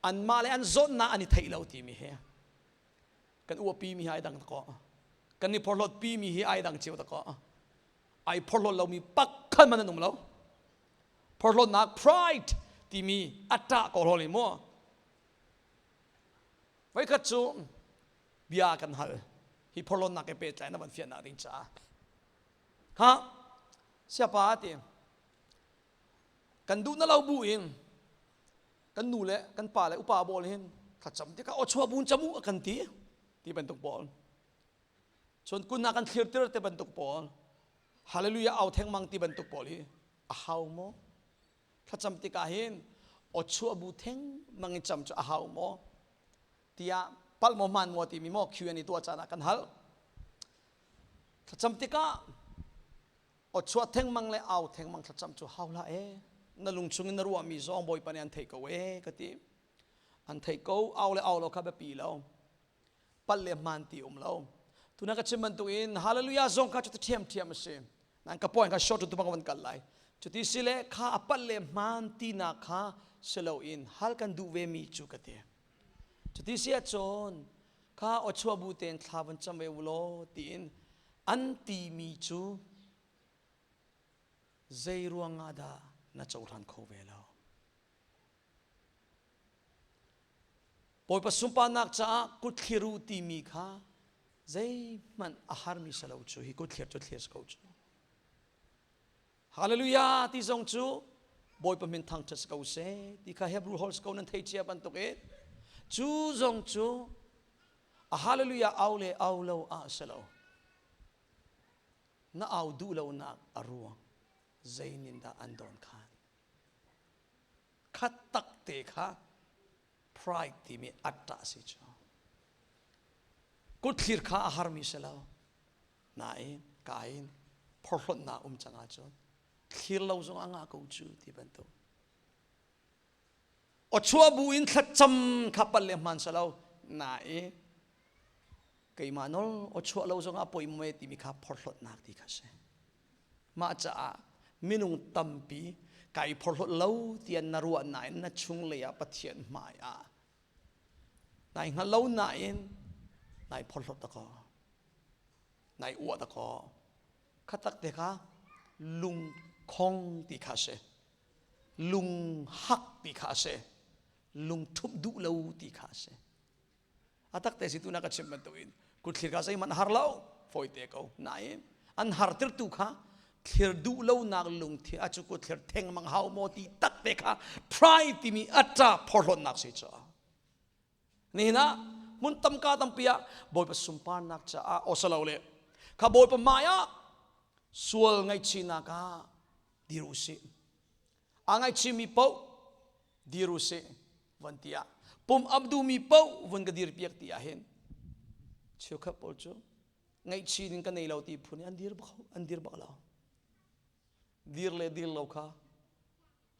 anmah le an zawtnak an i theih lo timi hi kan uapi mi hi ai dang dakaw kan i phorhlawt pi mi hi ai dang cio dakaw ai phorhlawt lomi pakhat man an um lo phorhlawtnak pride timi a ṭah ko hol i mu voikhat cu bia kan hal hi phorhlawtnak ke pehtlai na van fiannak ding caah Ha siapa ti kan duh na lo bu in kan nu le kan pa le upa bawl hin thlacam tikah aw chuah bun camu a kan ti ti bantuk pawl cun kun kan thlir tir te bantuk pawl hallelujah au thengmang ti bantuk pawl hi a hau maw thlacam tikah hin aw chuah bu theng mang in cam cu a hau maw tiah palh maw hmaan maw timi maw Q&A tuah caan ah kan hal Thlacam tikah aw chuah thengmang le au thengmang thlacam cu hau hlah ee. Na lung chung in na ruahmi zong Bawipa nih an theih ko ee ka ti. An theih ko, au le au lo kha biapi lo. Palh le hmaan ti um lo. Tuna ka chim bantukin hallelujah zong kha cuti ṭhiamṭhiam a si. Nan ka point kha short tu bang van kal lai. Cuti si le kha a palh le hmaan tinak kha si loin hal kan duh ve mi cu ka ti. Cuti si ahcun kha awchuah bu tein thla van cam ve u law tiin an timi cu zei ruangah dah na cohlan kho ve lo? Bawipa sunparnak caah kutthlir u timi kha zeihmanh a harmi si lo cu hi kutthlir cu thlir si ko cu. Hallelujah ti zong cu Bawipa min thangṭhat si ko seh ti kha Hebrew holh si ko nan thei cia bantuk in cu zong cu a hallelujah au le au lo ah si lo na au duh lonak a ruang zeinin dah an dawn khan khat tak te kha pride timi atta si cu kutthlir kha a harmi si lo Nain kain phorhlawtnak um cang ahcun thlir lo zong a ngah ko cu ti bantuk. Awchuah bu in thlacam kha pal le hmaan salo nain keimah nawl awchuah lo zong ah poi mui timi kha phorhlawtnak ti kha si. Mah caah minung tampi kai phorhlawt lo tiah na ruah nain na chunglei ah Pathian hmai ah nai hngal lo nain. Nai phorhlawt ta ko. Nai uah ta ko. Khatak te kha lungkhong ti kha si. Lunghak ti kha si. Lungṭhumh duh lo ti kha si. A tak te si tu na ka chim bantukin kutthlir kha zeihmanh har lo fawi te ko. Nain an harter tu kha thlir duh lonak lungthin a cu kutthlir theng mang hau maw ti tak te kha pride timi aṭa phorhlawtnak si cu. Nihin ah hmun tamka tampi ah Bawipa sunparnak caah osalo le kha Bawipa hmai ah sual ngaihchihnak ah dir u sih. A ngaihchihmi paoh dir u sih van ti ah pum ap duhmi paoh vun ka dir piak ti ah hin cheukhat pawl cu ngaihchih ding ka nei lo ti phun in an dir bak an dir bak lo. Dir le dir lo kha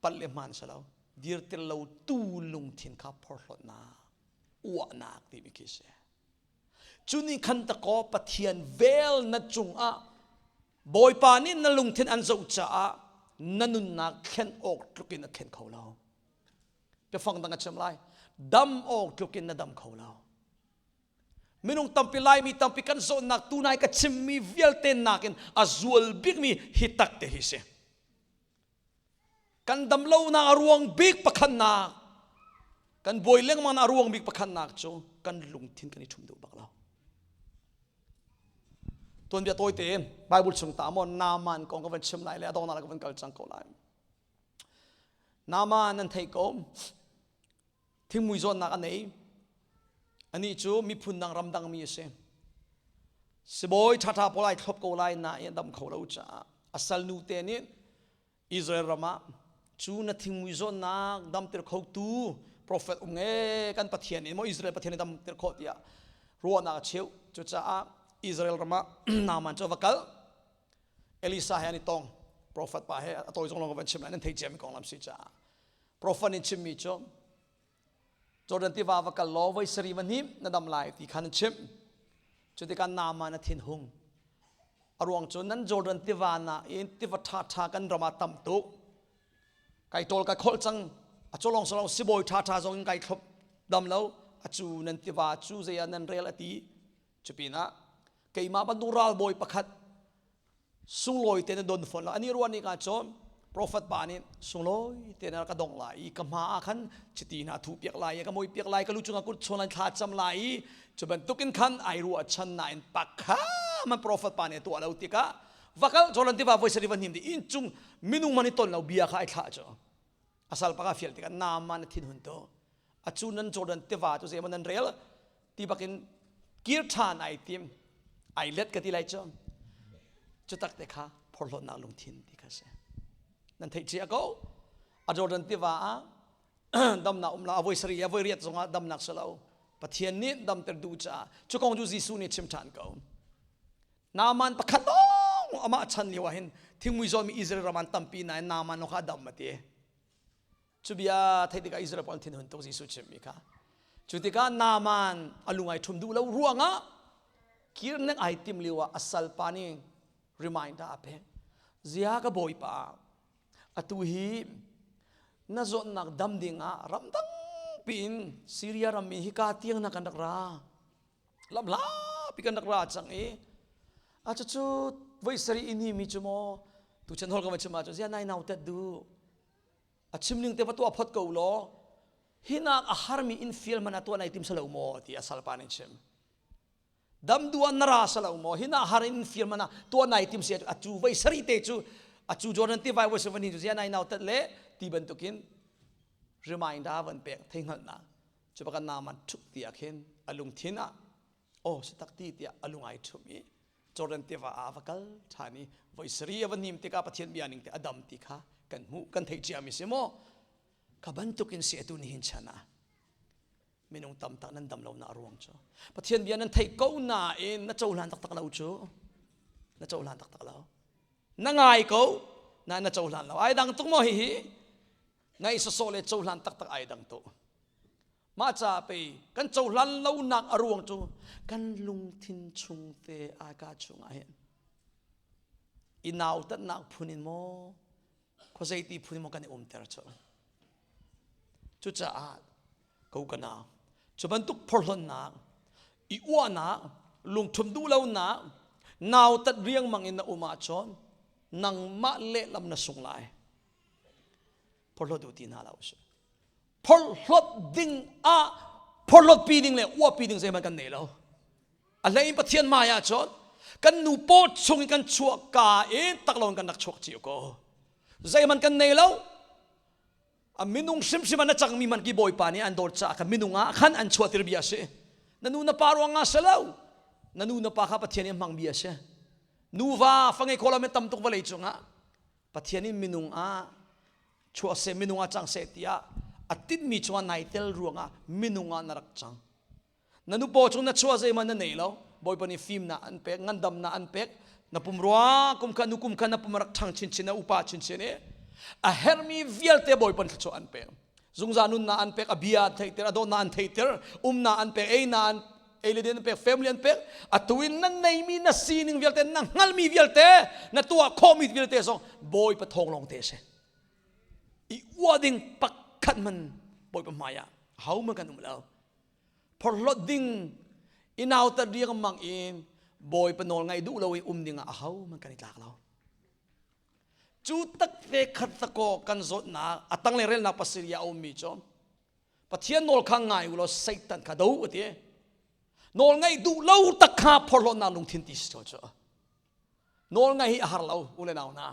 palh le hmaan si lo dirter lo tu lungthin kha phorhlawtnak uahnak timi khi si cu nih khan takaw Pathian vel na cungah Bawipa nih na lungthin an zoh caah na nunnak thlen awk tlukin a thlen kho lo biafang dang a chim lai dam awk tlukin na dam kho lo minung tampi laimi tampi kan zawtnak tunai ka chimmi vialte nakin a zual bikmi hi tak te hi si Kan dam lonak a ruang bik pakhatnak, kan buai lengmang a ruang bik pakhatnak cu kan lungthin kan i ṭhum duh bak lo. Tuanbia tawi tein Bible chung ta maw Naaman kong ka van chim lai le a donghnak ka van kal cang ko lai. Naaman nan theih ko. Thingmui zawnnak a nei. Anih cu miphun dang ramdang mi a si. Sibawi ṭhaṭha pawl ai thlop ko lai nain a dam kho lo caah a salnu te nih Israel ram ah cu na thingmui zawnnak damter khotu profet um nge kan Pathian in maw Israel Pathian in damter khawh tiah ruahnak a cheuh. Cucaah Israel ram ah Naaman cu a va kal. Elisa he an i tong. Profet pa he a tawi zong lawng ka van chim lai nan thei ciami konglam si caah. Profet nih chimmi cu Jordan tiva va kal law voi sarih va hnim na dam lai ti kha nan chimh. Cu tikah Naaman a thin hung. A ruang cu nan Jordan tiva na in tiva ṭhaṭha kan ram ah tam tuk. Kai ṭawl kai kholh cang. A cawlong solong sibawi ṭhaṭha zong in kai thlop dam lo. A cu nan tiva cu zei ah nan rel a ti. Cu pinah keimah bantuk ralbawi pakhat sunglawi te na don fawn lo ani ruah ning ah cun profet pa nih sunglawi te na ka dong lai i ka hma ah khan chiti hna thu piak lai i ka moi piak lai ka lu cungah kut chuan lai thla cam lai i cu bantukin khan ai ruah chan nain pakha man profet pa nih tuah lo tikah vakal Jordan tiva voi sari va hnim di inn cung minung man i ton lo bia kha ai thlah cu asal paka fial tikah Naaman a thin hun to acu nan Jordan tiva cu zeimaw nan rel ti bakin kir ṭhan ai tim ai let ka ti lai cu cu tak te kha phorhlawtnak lungthin ti kha si nan theih cia ko a Jordan tiva ah damnak um la a voi sari a voi riat zongah damnak si lo Pathian nih damter duh caah cu kong cu Jesuh nih chim ṭhan ko Naaman pakhat lawng amah chan lio ah hin thingmui zawmi Israel ram an tampi nain Naaman lawng kha a dam a ti Cu bia theih tikah Israel pawl an thinhun tuk Jesuh chimmi kha. Cu tikah Naaman a lung ai ṭhum duh lo ruangah kirnek ai tim lio ah a salpa nih reminder a pek. Zia ka bawipa, atu hi na zawtnak dam ding ah ramdang piin Syria ram mi hika tiang na kan rak ra. Lamhlapi kan rak ra cang i a cucu voi sarih i ni mi cu maw tuchan hol ka van chim ahcun zia nai nau tet duh a chim ning te va tuah phot ko law hinak a harmi in fial man a tuah nai tim salo maw ti a salpa nih chim dam du an na ra salo maw hina har in fial man a tuah nai tim si a cu voi sari te cu a cu Jordan ti vai voi sevani cu zia nai nau tat le ti bantukin reminder van pek thei hngalhnak cu baka naman thuk ti ah khin a lungthin ah aw si tak ti tiah a lung ai ṭhum i Jordan tiva ah a va kal ṭhan i voi sarih a va hnim tikah Pathian bia ning te a dam ti kha kan hmuh kan theih ciami si maw kha bantukin si atu nihin chan ah minung tam tak nan dam lo na ruang cu Pathian bia nan theih ko nain na cohlan taktak lo cu na cohlan taktak lo na ngai ko na na cohlan lo ai dang tuk maw hihi ngaih sawsawh le cohlan taktak ai dang tuk Mah ca pei kan cohlan lonak a ruang cu kan lungthin chung te aka chungah hin i nautatnak phun in maw khuazei ti phun in maw kan i umter cu. Cucaah ko ka nau cu bantuk phorhlonnak I uahnak, lungthum duh lonak, nautat riangmang in na um ahcun nangmah lehlam na sung lai. Phorhlawt u ti hna hlah usih. Phorhlawt ding ah phorhlawt pi ding le uahpi ding zeihmanh kan nei lo. A hlei in Pathian hmai ah cun kan nu paw chung in kan chuah ka in taklawng kan rak chuak cio ko. Zeihmanh kan nei lo. A minung hrimhrim ah na cangmi man ki Bawipa nih an dawt caah khan minung ah khan an chuahtir bia a si. Na nu na pa ruang ah si lo. Na nu na pa kha Pathian nih a hmang bia a si. Nuva fa ngei kho lo mi tam tuk vawlei cungah Pathian in minung ah chuah seh minung ah cang seh tiah a tinhmi cungah nai tel ruangah minung ah na rak cang. Na nupaw chung na chuah zeihmanh na nei lo. Bawipa nih fimnak an pek, ngandamnak an pek. Na pumrua kum kha nu kum kha na pum rak ṭhang chinchin na upa chinchin i a herhmi vialte Bawipa thluachuah an pek. Zungzal nunnak an pek, a bia an theihter, a dawtnak an theihter, umnak an pek, einak an ei le din an pek, family an pek. Atu in na neimi na sining vialte, na hngalmi vialte, na tuah khawhmi vialte zong Bawipa thawng lawng te a si. I uah ding pakhat man Bawipa hmai ah ahohmanh kan um lo. Phorhlawt ding i nautat riangmang in Bawipa nawl ngaih duh lo i um ding ah ahohmanh kan i tlak lo. Cu tak te khat takaw kan zawtnak a tanglei relnak pasarih ah a ummi cu Pathian nawl kha ngai u law Satan kha do a ti. Nawl ngaih duh lo tak kha phorhlawtnak lungthin ti si cu. Nawl ngaih hi a har lo u le nau hna.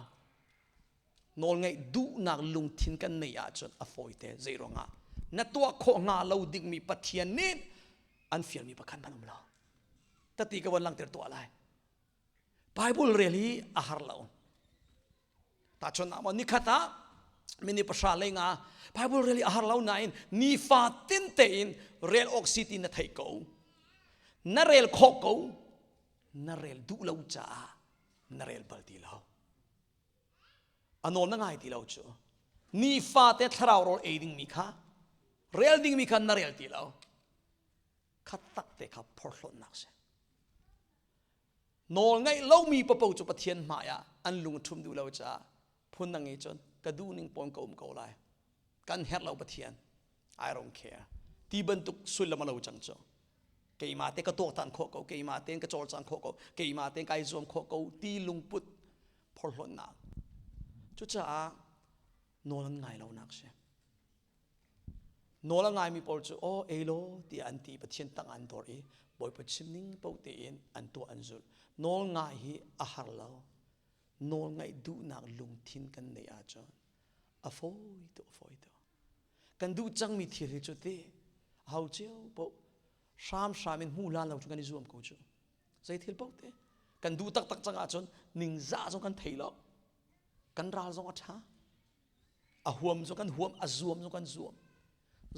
Nawlngaih duhnak lungthin kan neih ahcun a fawite. Zei ruangah? Na tuah khawh hnga lo dingmi Pathian nih an fialmi pakhat hmanh um lo. Tati ka von langhter tuah lai. Bible rel hi a har lo. Tahchunhnak maw nikhat ah minute pahra lei nga Bible rel hi a har lo nain nifa tin tein rel awk si ti na theih ko. Na rel khawh ko. Na rel duh lo caah na rel bal ti lo. A nawl na ngai ti lo cu. Nifate thlarau rawl ei dingmi kha rel dingmi kha na rel ti lo. Kha tak te kha phorhlawtnak si. Nawl ngaih lomi papo cu Pathian hmai ah an lung a ṭhum duh lo caah phun dang i cun ka duhning pawn ka um ko lai. Kan herh lo Pathian. I don't care. Ti bantuk sullam a lo cang cu. Keimah te ka tuaktan khawh ko, keimah tein ka cawlcang khawh ko, keimah tein kai zuam khawh ko ti lungput phorhlawtnak. Cucaah nawl an ngai lonak si. Nawl a ngaimi pawl cu aw ei law tiah an ti Pathian tang an dor i Bawipa chim ning paoh tein an tuah an zulh. Nawl ngai hi a har lo. Nawl ngaih duhnak lungthin kan neih ahcun a fawi tuk a fawi tuk. Kan duh cangmi thil hi cu ti ho cio paoh hramhram in hmu hlan lo cu kan i zuam ko cu. Zei thil paoh te kan duh taktak cang ahcun ningzah zong kan thei lo. Kan ral zong a ṭha. A huam zong kan huam, a zuam zong kan zuam.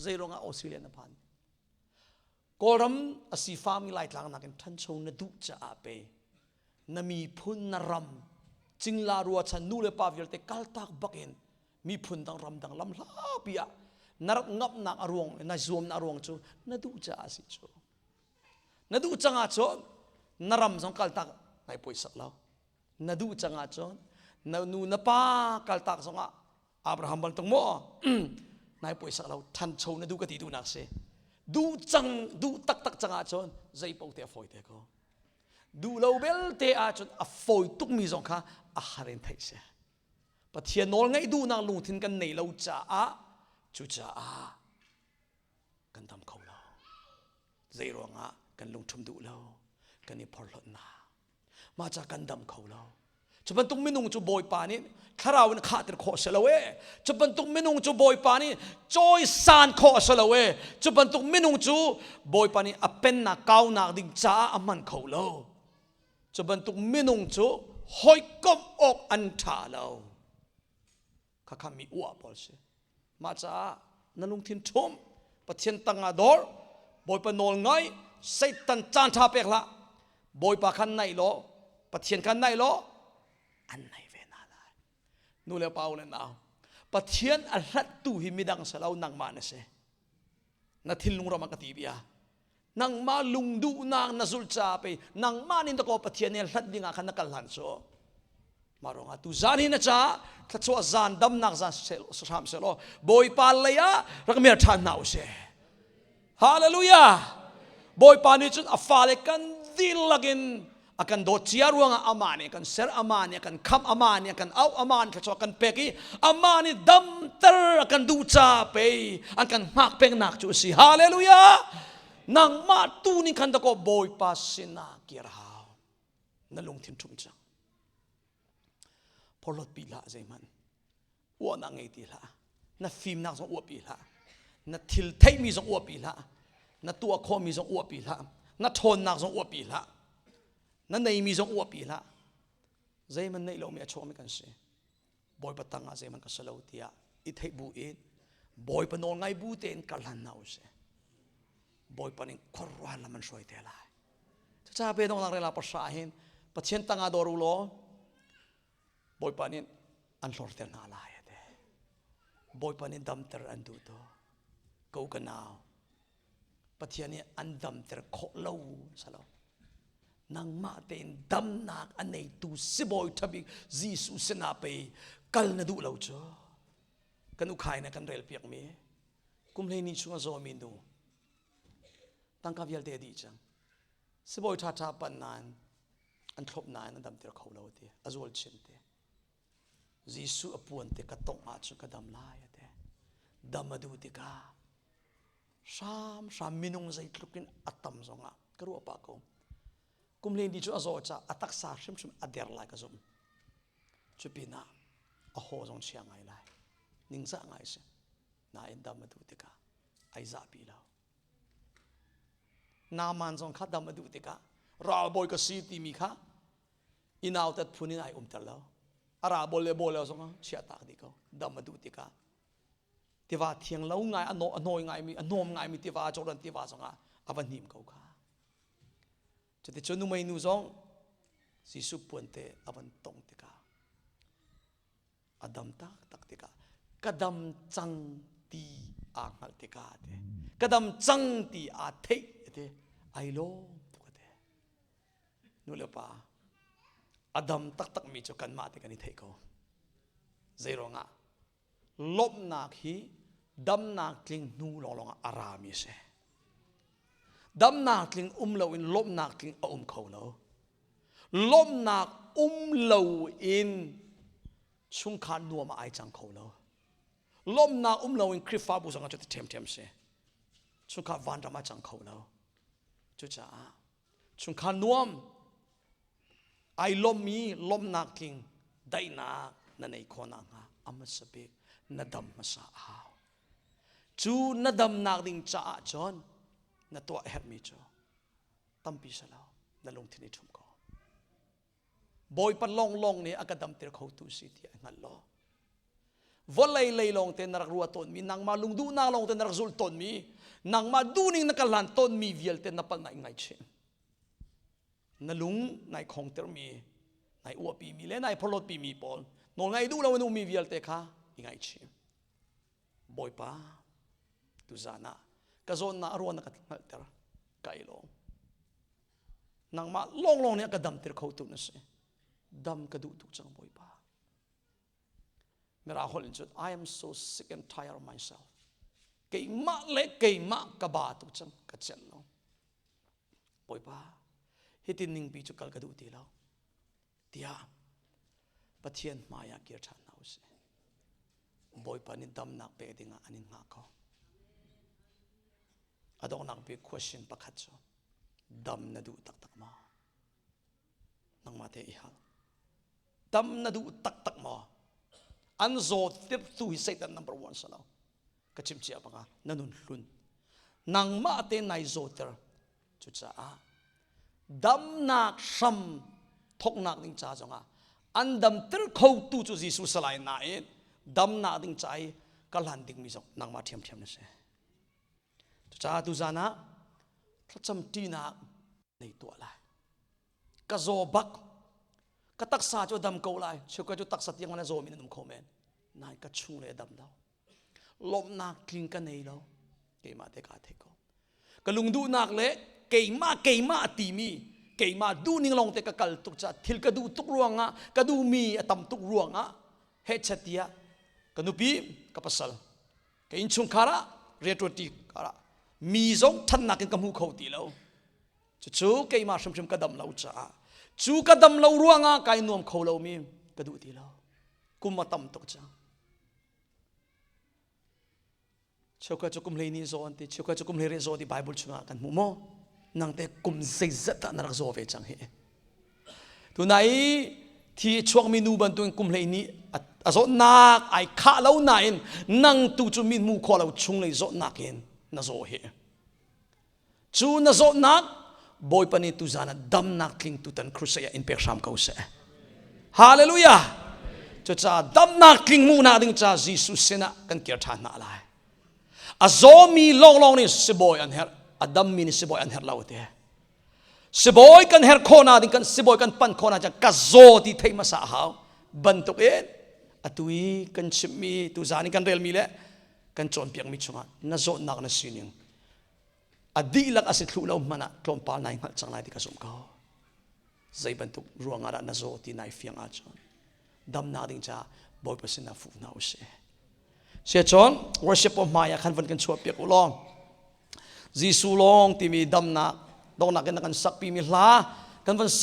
Zei ruangah Australia na phan? Kawlram a sifami Laitlang nakin ṭhancho na duh caah pe na miphun na ram cingla ruachan nu le pa vialte kaltak bakin miphun dang ram dang lam hlapi ah na rak ngamhnak a ruang na zuamnak a ruang cu na duh caah a si cu. Na duh cang ahcun na ram zong kaltak nai poisak lo. Na duh cang ahcun na nu na pa kaltak zongah Abraham bantuk maw nai poisak lo ṭhancho na duh ka ti duhnak si. Duh cang duh taktak cang ahcun zei paoh te a fawi te ko. Duh lo belte ahcun a fawi tukmi zong kha a har in theih si. Pathian nawl ngaih duhnak lungthin kan nei lo caah cucaah kan dam kho lo. Zei ruangah kan lungṭhum duh lo, kan i phorhlawtnak. Mah ca kan dam kho lo. Cu bantuk minung cu Bawipa nih thlarau in khahter khawh si lo e. Cu bantuk minung cu Bawipa nih cawisan khawh a si lo e. Cu bantuk minung cu Bawipa nih a pennak kaunak ding caah a hman kho lo. Cu bantuk minung cu hawikomh awk an ṭha lo. Khakha mi uah pawl si. Mah caah na lungthin ṭhum, Pathian tangah dor, Bawipa nawl ngai, Satan caan ṭha pek hlah. Bawipa khan naih law, Pathian khan naih law, an naih ve hna lai. Nu le pa u le nau, Pathian a hlattu hi midang si lo nangmah na si. Na thinlung ram ah ka ti bia. Nangmah lungduhnak na zulh caah pei nangmah nih dakaw Pathian nih hlat ding ah khan na kal hlan cu. Mah ruangah tu zan hi na caah thluachuah zan damnak zan hram selaw Bawipa lei ah rak mer ṭhan hna usih. Hallelujah! Bawipa nih cun a fale kan dihlak in a kan dawt cia ruangah amah nih kan ser, amah nih a kan khamh, amah nih a kan auh, amah nih thluachuah kan pek i amah nih damter a kan duh ca pei an kan hngak pengnak cu a si. Hallelujah! Nangmah tu nih khan dakaw Bawipa sinah kir hau. Na lungthin ṭhum cang. Phorhlawt pi hlah zeihmanh. Uahnak ngei ti hlah. Na fimnak zong uahpi hlah. Na thil theihmi zong uahpi hlah. Na tuah khawhmi zong uahpi hlah. Na ṭhawnnak zong uahpi hlah. Na neimi zong uahpi hlah. Zeihmanh neih lomi a chuakmi kan si. Bawipa tangah zeihmanh ka si lo tiah i theih bu in Bawipa nawl ngai bu tein kal hlan hna usih. Bawipa nih khuaruahhar lam an hruai te lai. Cucaah pe dongnak rel ah pahra hin Pathian tangah dawr u law Bawipa nih an hlorter hna lai a ti. Bawipa nih damter an duh to. Ko ka nau. Pathian nih an damter khawh lo salo. Nangmah tein damnak a neitu sibawi ṭhabik Jesuh sinah pei kal na duh lo cu. Kan ukhai na kan rel piakmi kum hleini chung a zawmi nu tangka vialte a dih cang. Sibawi ṭhaṭha pan nain an thlop nain an damter kho lo ti a zual chin ti. Jesuh a puan te ka tongh ahcun ka dam lai a ti. Dam a duh tikah hramhram minung zeitluk in a tam zongah ka ruah pah ko. Kum len cu a zaw caah a taksa hrimhrim a der lai ka zumh. Cu pinah a haw zong chia ngai lai. Ningzah ngai si. Nain dam a duh tikah ai zahpi lo. Naaman zong kha dam a duh tikah ralbawi ka si timi kha i nautat phun in ai umter lo. A ralbawl le bawl lo zong chiah tak dih ko. Dam a duh tikah tiva thiang lo ngai a nawi ngaimi a hnawm ngaimi tiva Jordan tiva zongah a va hnim ko kha. Cuticun numei nu zong Jesuh puante a van tong tikah a dam taktak tikah ka dam cang ti aa hngalh tikah te ka dam cang ti aa theih te ai lawm tuk te nu le pa a dam taktak mi cu kanmah te kan i theih ko. Zei ruangah? Lawmhnak hi damnak tling hnu lawnglawng ah a rami a si. Damnak tling um loin lawmhnak tling a um kho lo. Lawmhnak um loin chungkhar nuam ah ai cang kho lo. Lawmhnak um loin Khrihfabu zong ah cuti ṭhiamṭhiam si. Chungkhar vanram ah cang kho lo. Cucaah chungkhar nuam ai lawmmi lawmhnak tling daihnak na nei khawh nakhnga a hmasa bik na dam hmasa a hau. Cu na damnak ding caah cun na tuah a herhmi cu tampi si lo, na lungthin i ṭhum ko. Bawipa lawnglawng nih a ka damter khotu si ti a hngalh lo. Vawlei lei lawng te na rak ruah tawnmi, nangmah lungduhnak lawng te na rak zulh tawnmi, nangmah duhning na ka hlan tawnmi vialte na palh na i ngaihchih. Na lung nai khongtermi, nai uahpimi le nai phorhlawtpimi pawl, nawl ngaih duh lo in ummi vialte kha i ngaihchih. Bawipa, tuzan ah ka zawnnak a ruan na ka hngalhter, ka i lawm. Nangmah lawnglawng nih a ka damter khotu na si. Dam ka duh tuk cang Bawipa. Mirang holh in cun I am so sick and tired of myself. Keimah le keimah ka ba tuk cang ka celh lo. Bawipa, hitin ningpi cu kal ka duh ti lo. Tiah Pathian hmai ah kir ṭhan hna usih. Bawipa nih damnak pek dingah an in hngah ko. A donghnak bik question pakhat cu dam na duh taktak maw? Nangmah te i hal. Dam na duh taktak maw? An zawt tirtu hi Satan number one si lo. Ka chim cia bang ah na nun hlun. Nangmah te nai zawter. Cucaah damnak hram thoknak ding ca zongah an damter khotu cu Jesuh salai nain damnak ding ca i ka hlan dingmi zong nangmah ṭhiamṭhiam na si. Cucaah tuzan ah thlacam ṭinak nei tuah lai. Ka zaw bak. Ka taksa cu a dam ko lai. Cheukhat cu taksa tiang in a zawmi nan um kho men. Nain ka chung le a dam lo. Lawmhnak tling ka nei lo. Keimah te kaa thei ko. Ka lungduhnak le keimah keimah a timi keimah duhning lawng te ka kal tuk caah thil ka duh tuk ruangah ka duhmi a tam tuk ruangah hechet tiah ka nupi ka pasal ka innchungkhar ah rianṭuanṭi karah mi zong ṭhatnak in ka hmu kho ti lo. Cucu keimah hrimhrim ka dam lo caah cu ka dam lo ruangah kai nuam kho lomi ka duh ti lo. Kum a tam tuk cang. Cheukhat cu kum 12 zaw an ti, cheukhat cu kum 18 zaw ti Bible chungah kan hmuh maw? Nang te kum zeizat dah na rak zaw ve cang hi? Tunai thi chuakmi nu bantukin kum 12 a zawtnak ai khah lo nain nang tu cu min hmu khawh lo chunglei zawtnak in na zaw hi. Cu na zawtnak Bawipa nih tuzan ah damnak tling tutan crusade ah in pek hram ko seh. Hallelujah! Cucaah damnak tling hmuhnak ding ca Jesuh sinah kan kir ṭhan hna lai. A zawmi lawnglawng nih sibawi an herh, a dammi nih sibawi an herh lo te. Sibawi kan herh khawhnak ding kan sibawi kan pan khawhnak ding ka zaw ti theih hmasa a hau. Bantuk in atu i kan chimmi tuzan i kan relmi le kan cawnpiakmi chungah na zawtnak na sining a dihlak a si thlu lo hmanh ah tlawmpal nai hngalh cang lai ti ka zumh ko. Zei bantuk ruangah dah na zaw ti nai fiang ahcun damnak ding caah Bawipa sinah fuh hna usih. Siacun worship hmai ah khan van kan chuah piak u law Jesuh lawng timi damnak donghnak in na kan sakpi mi hla kan van sak.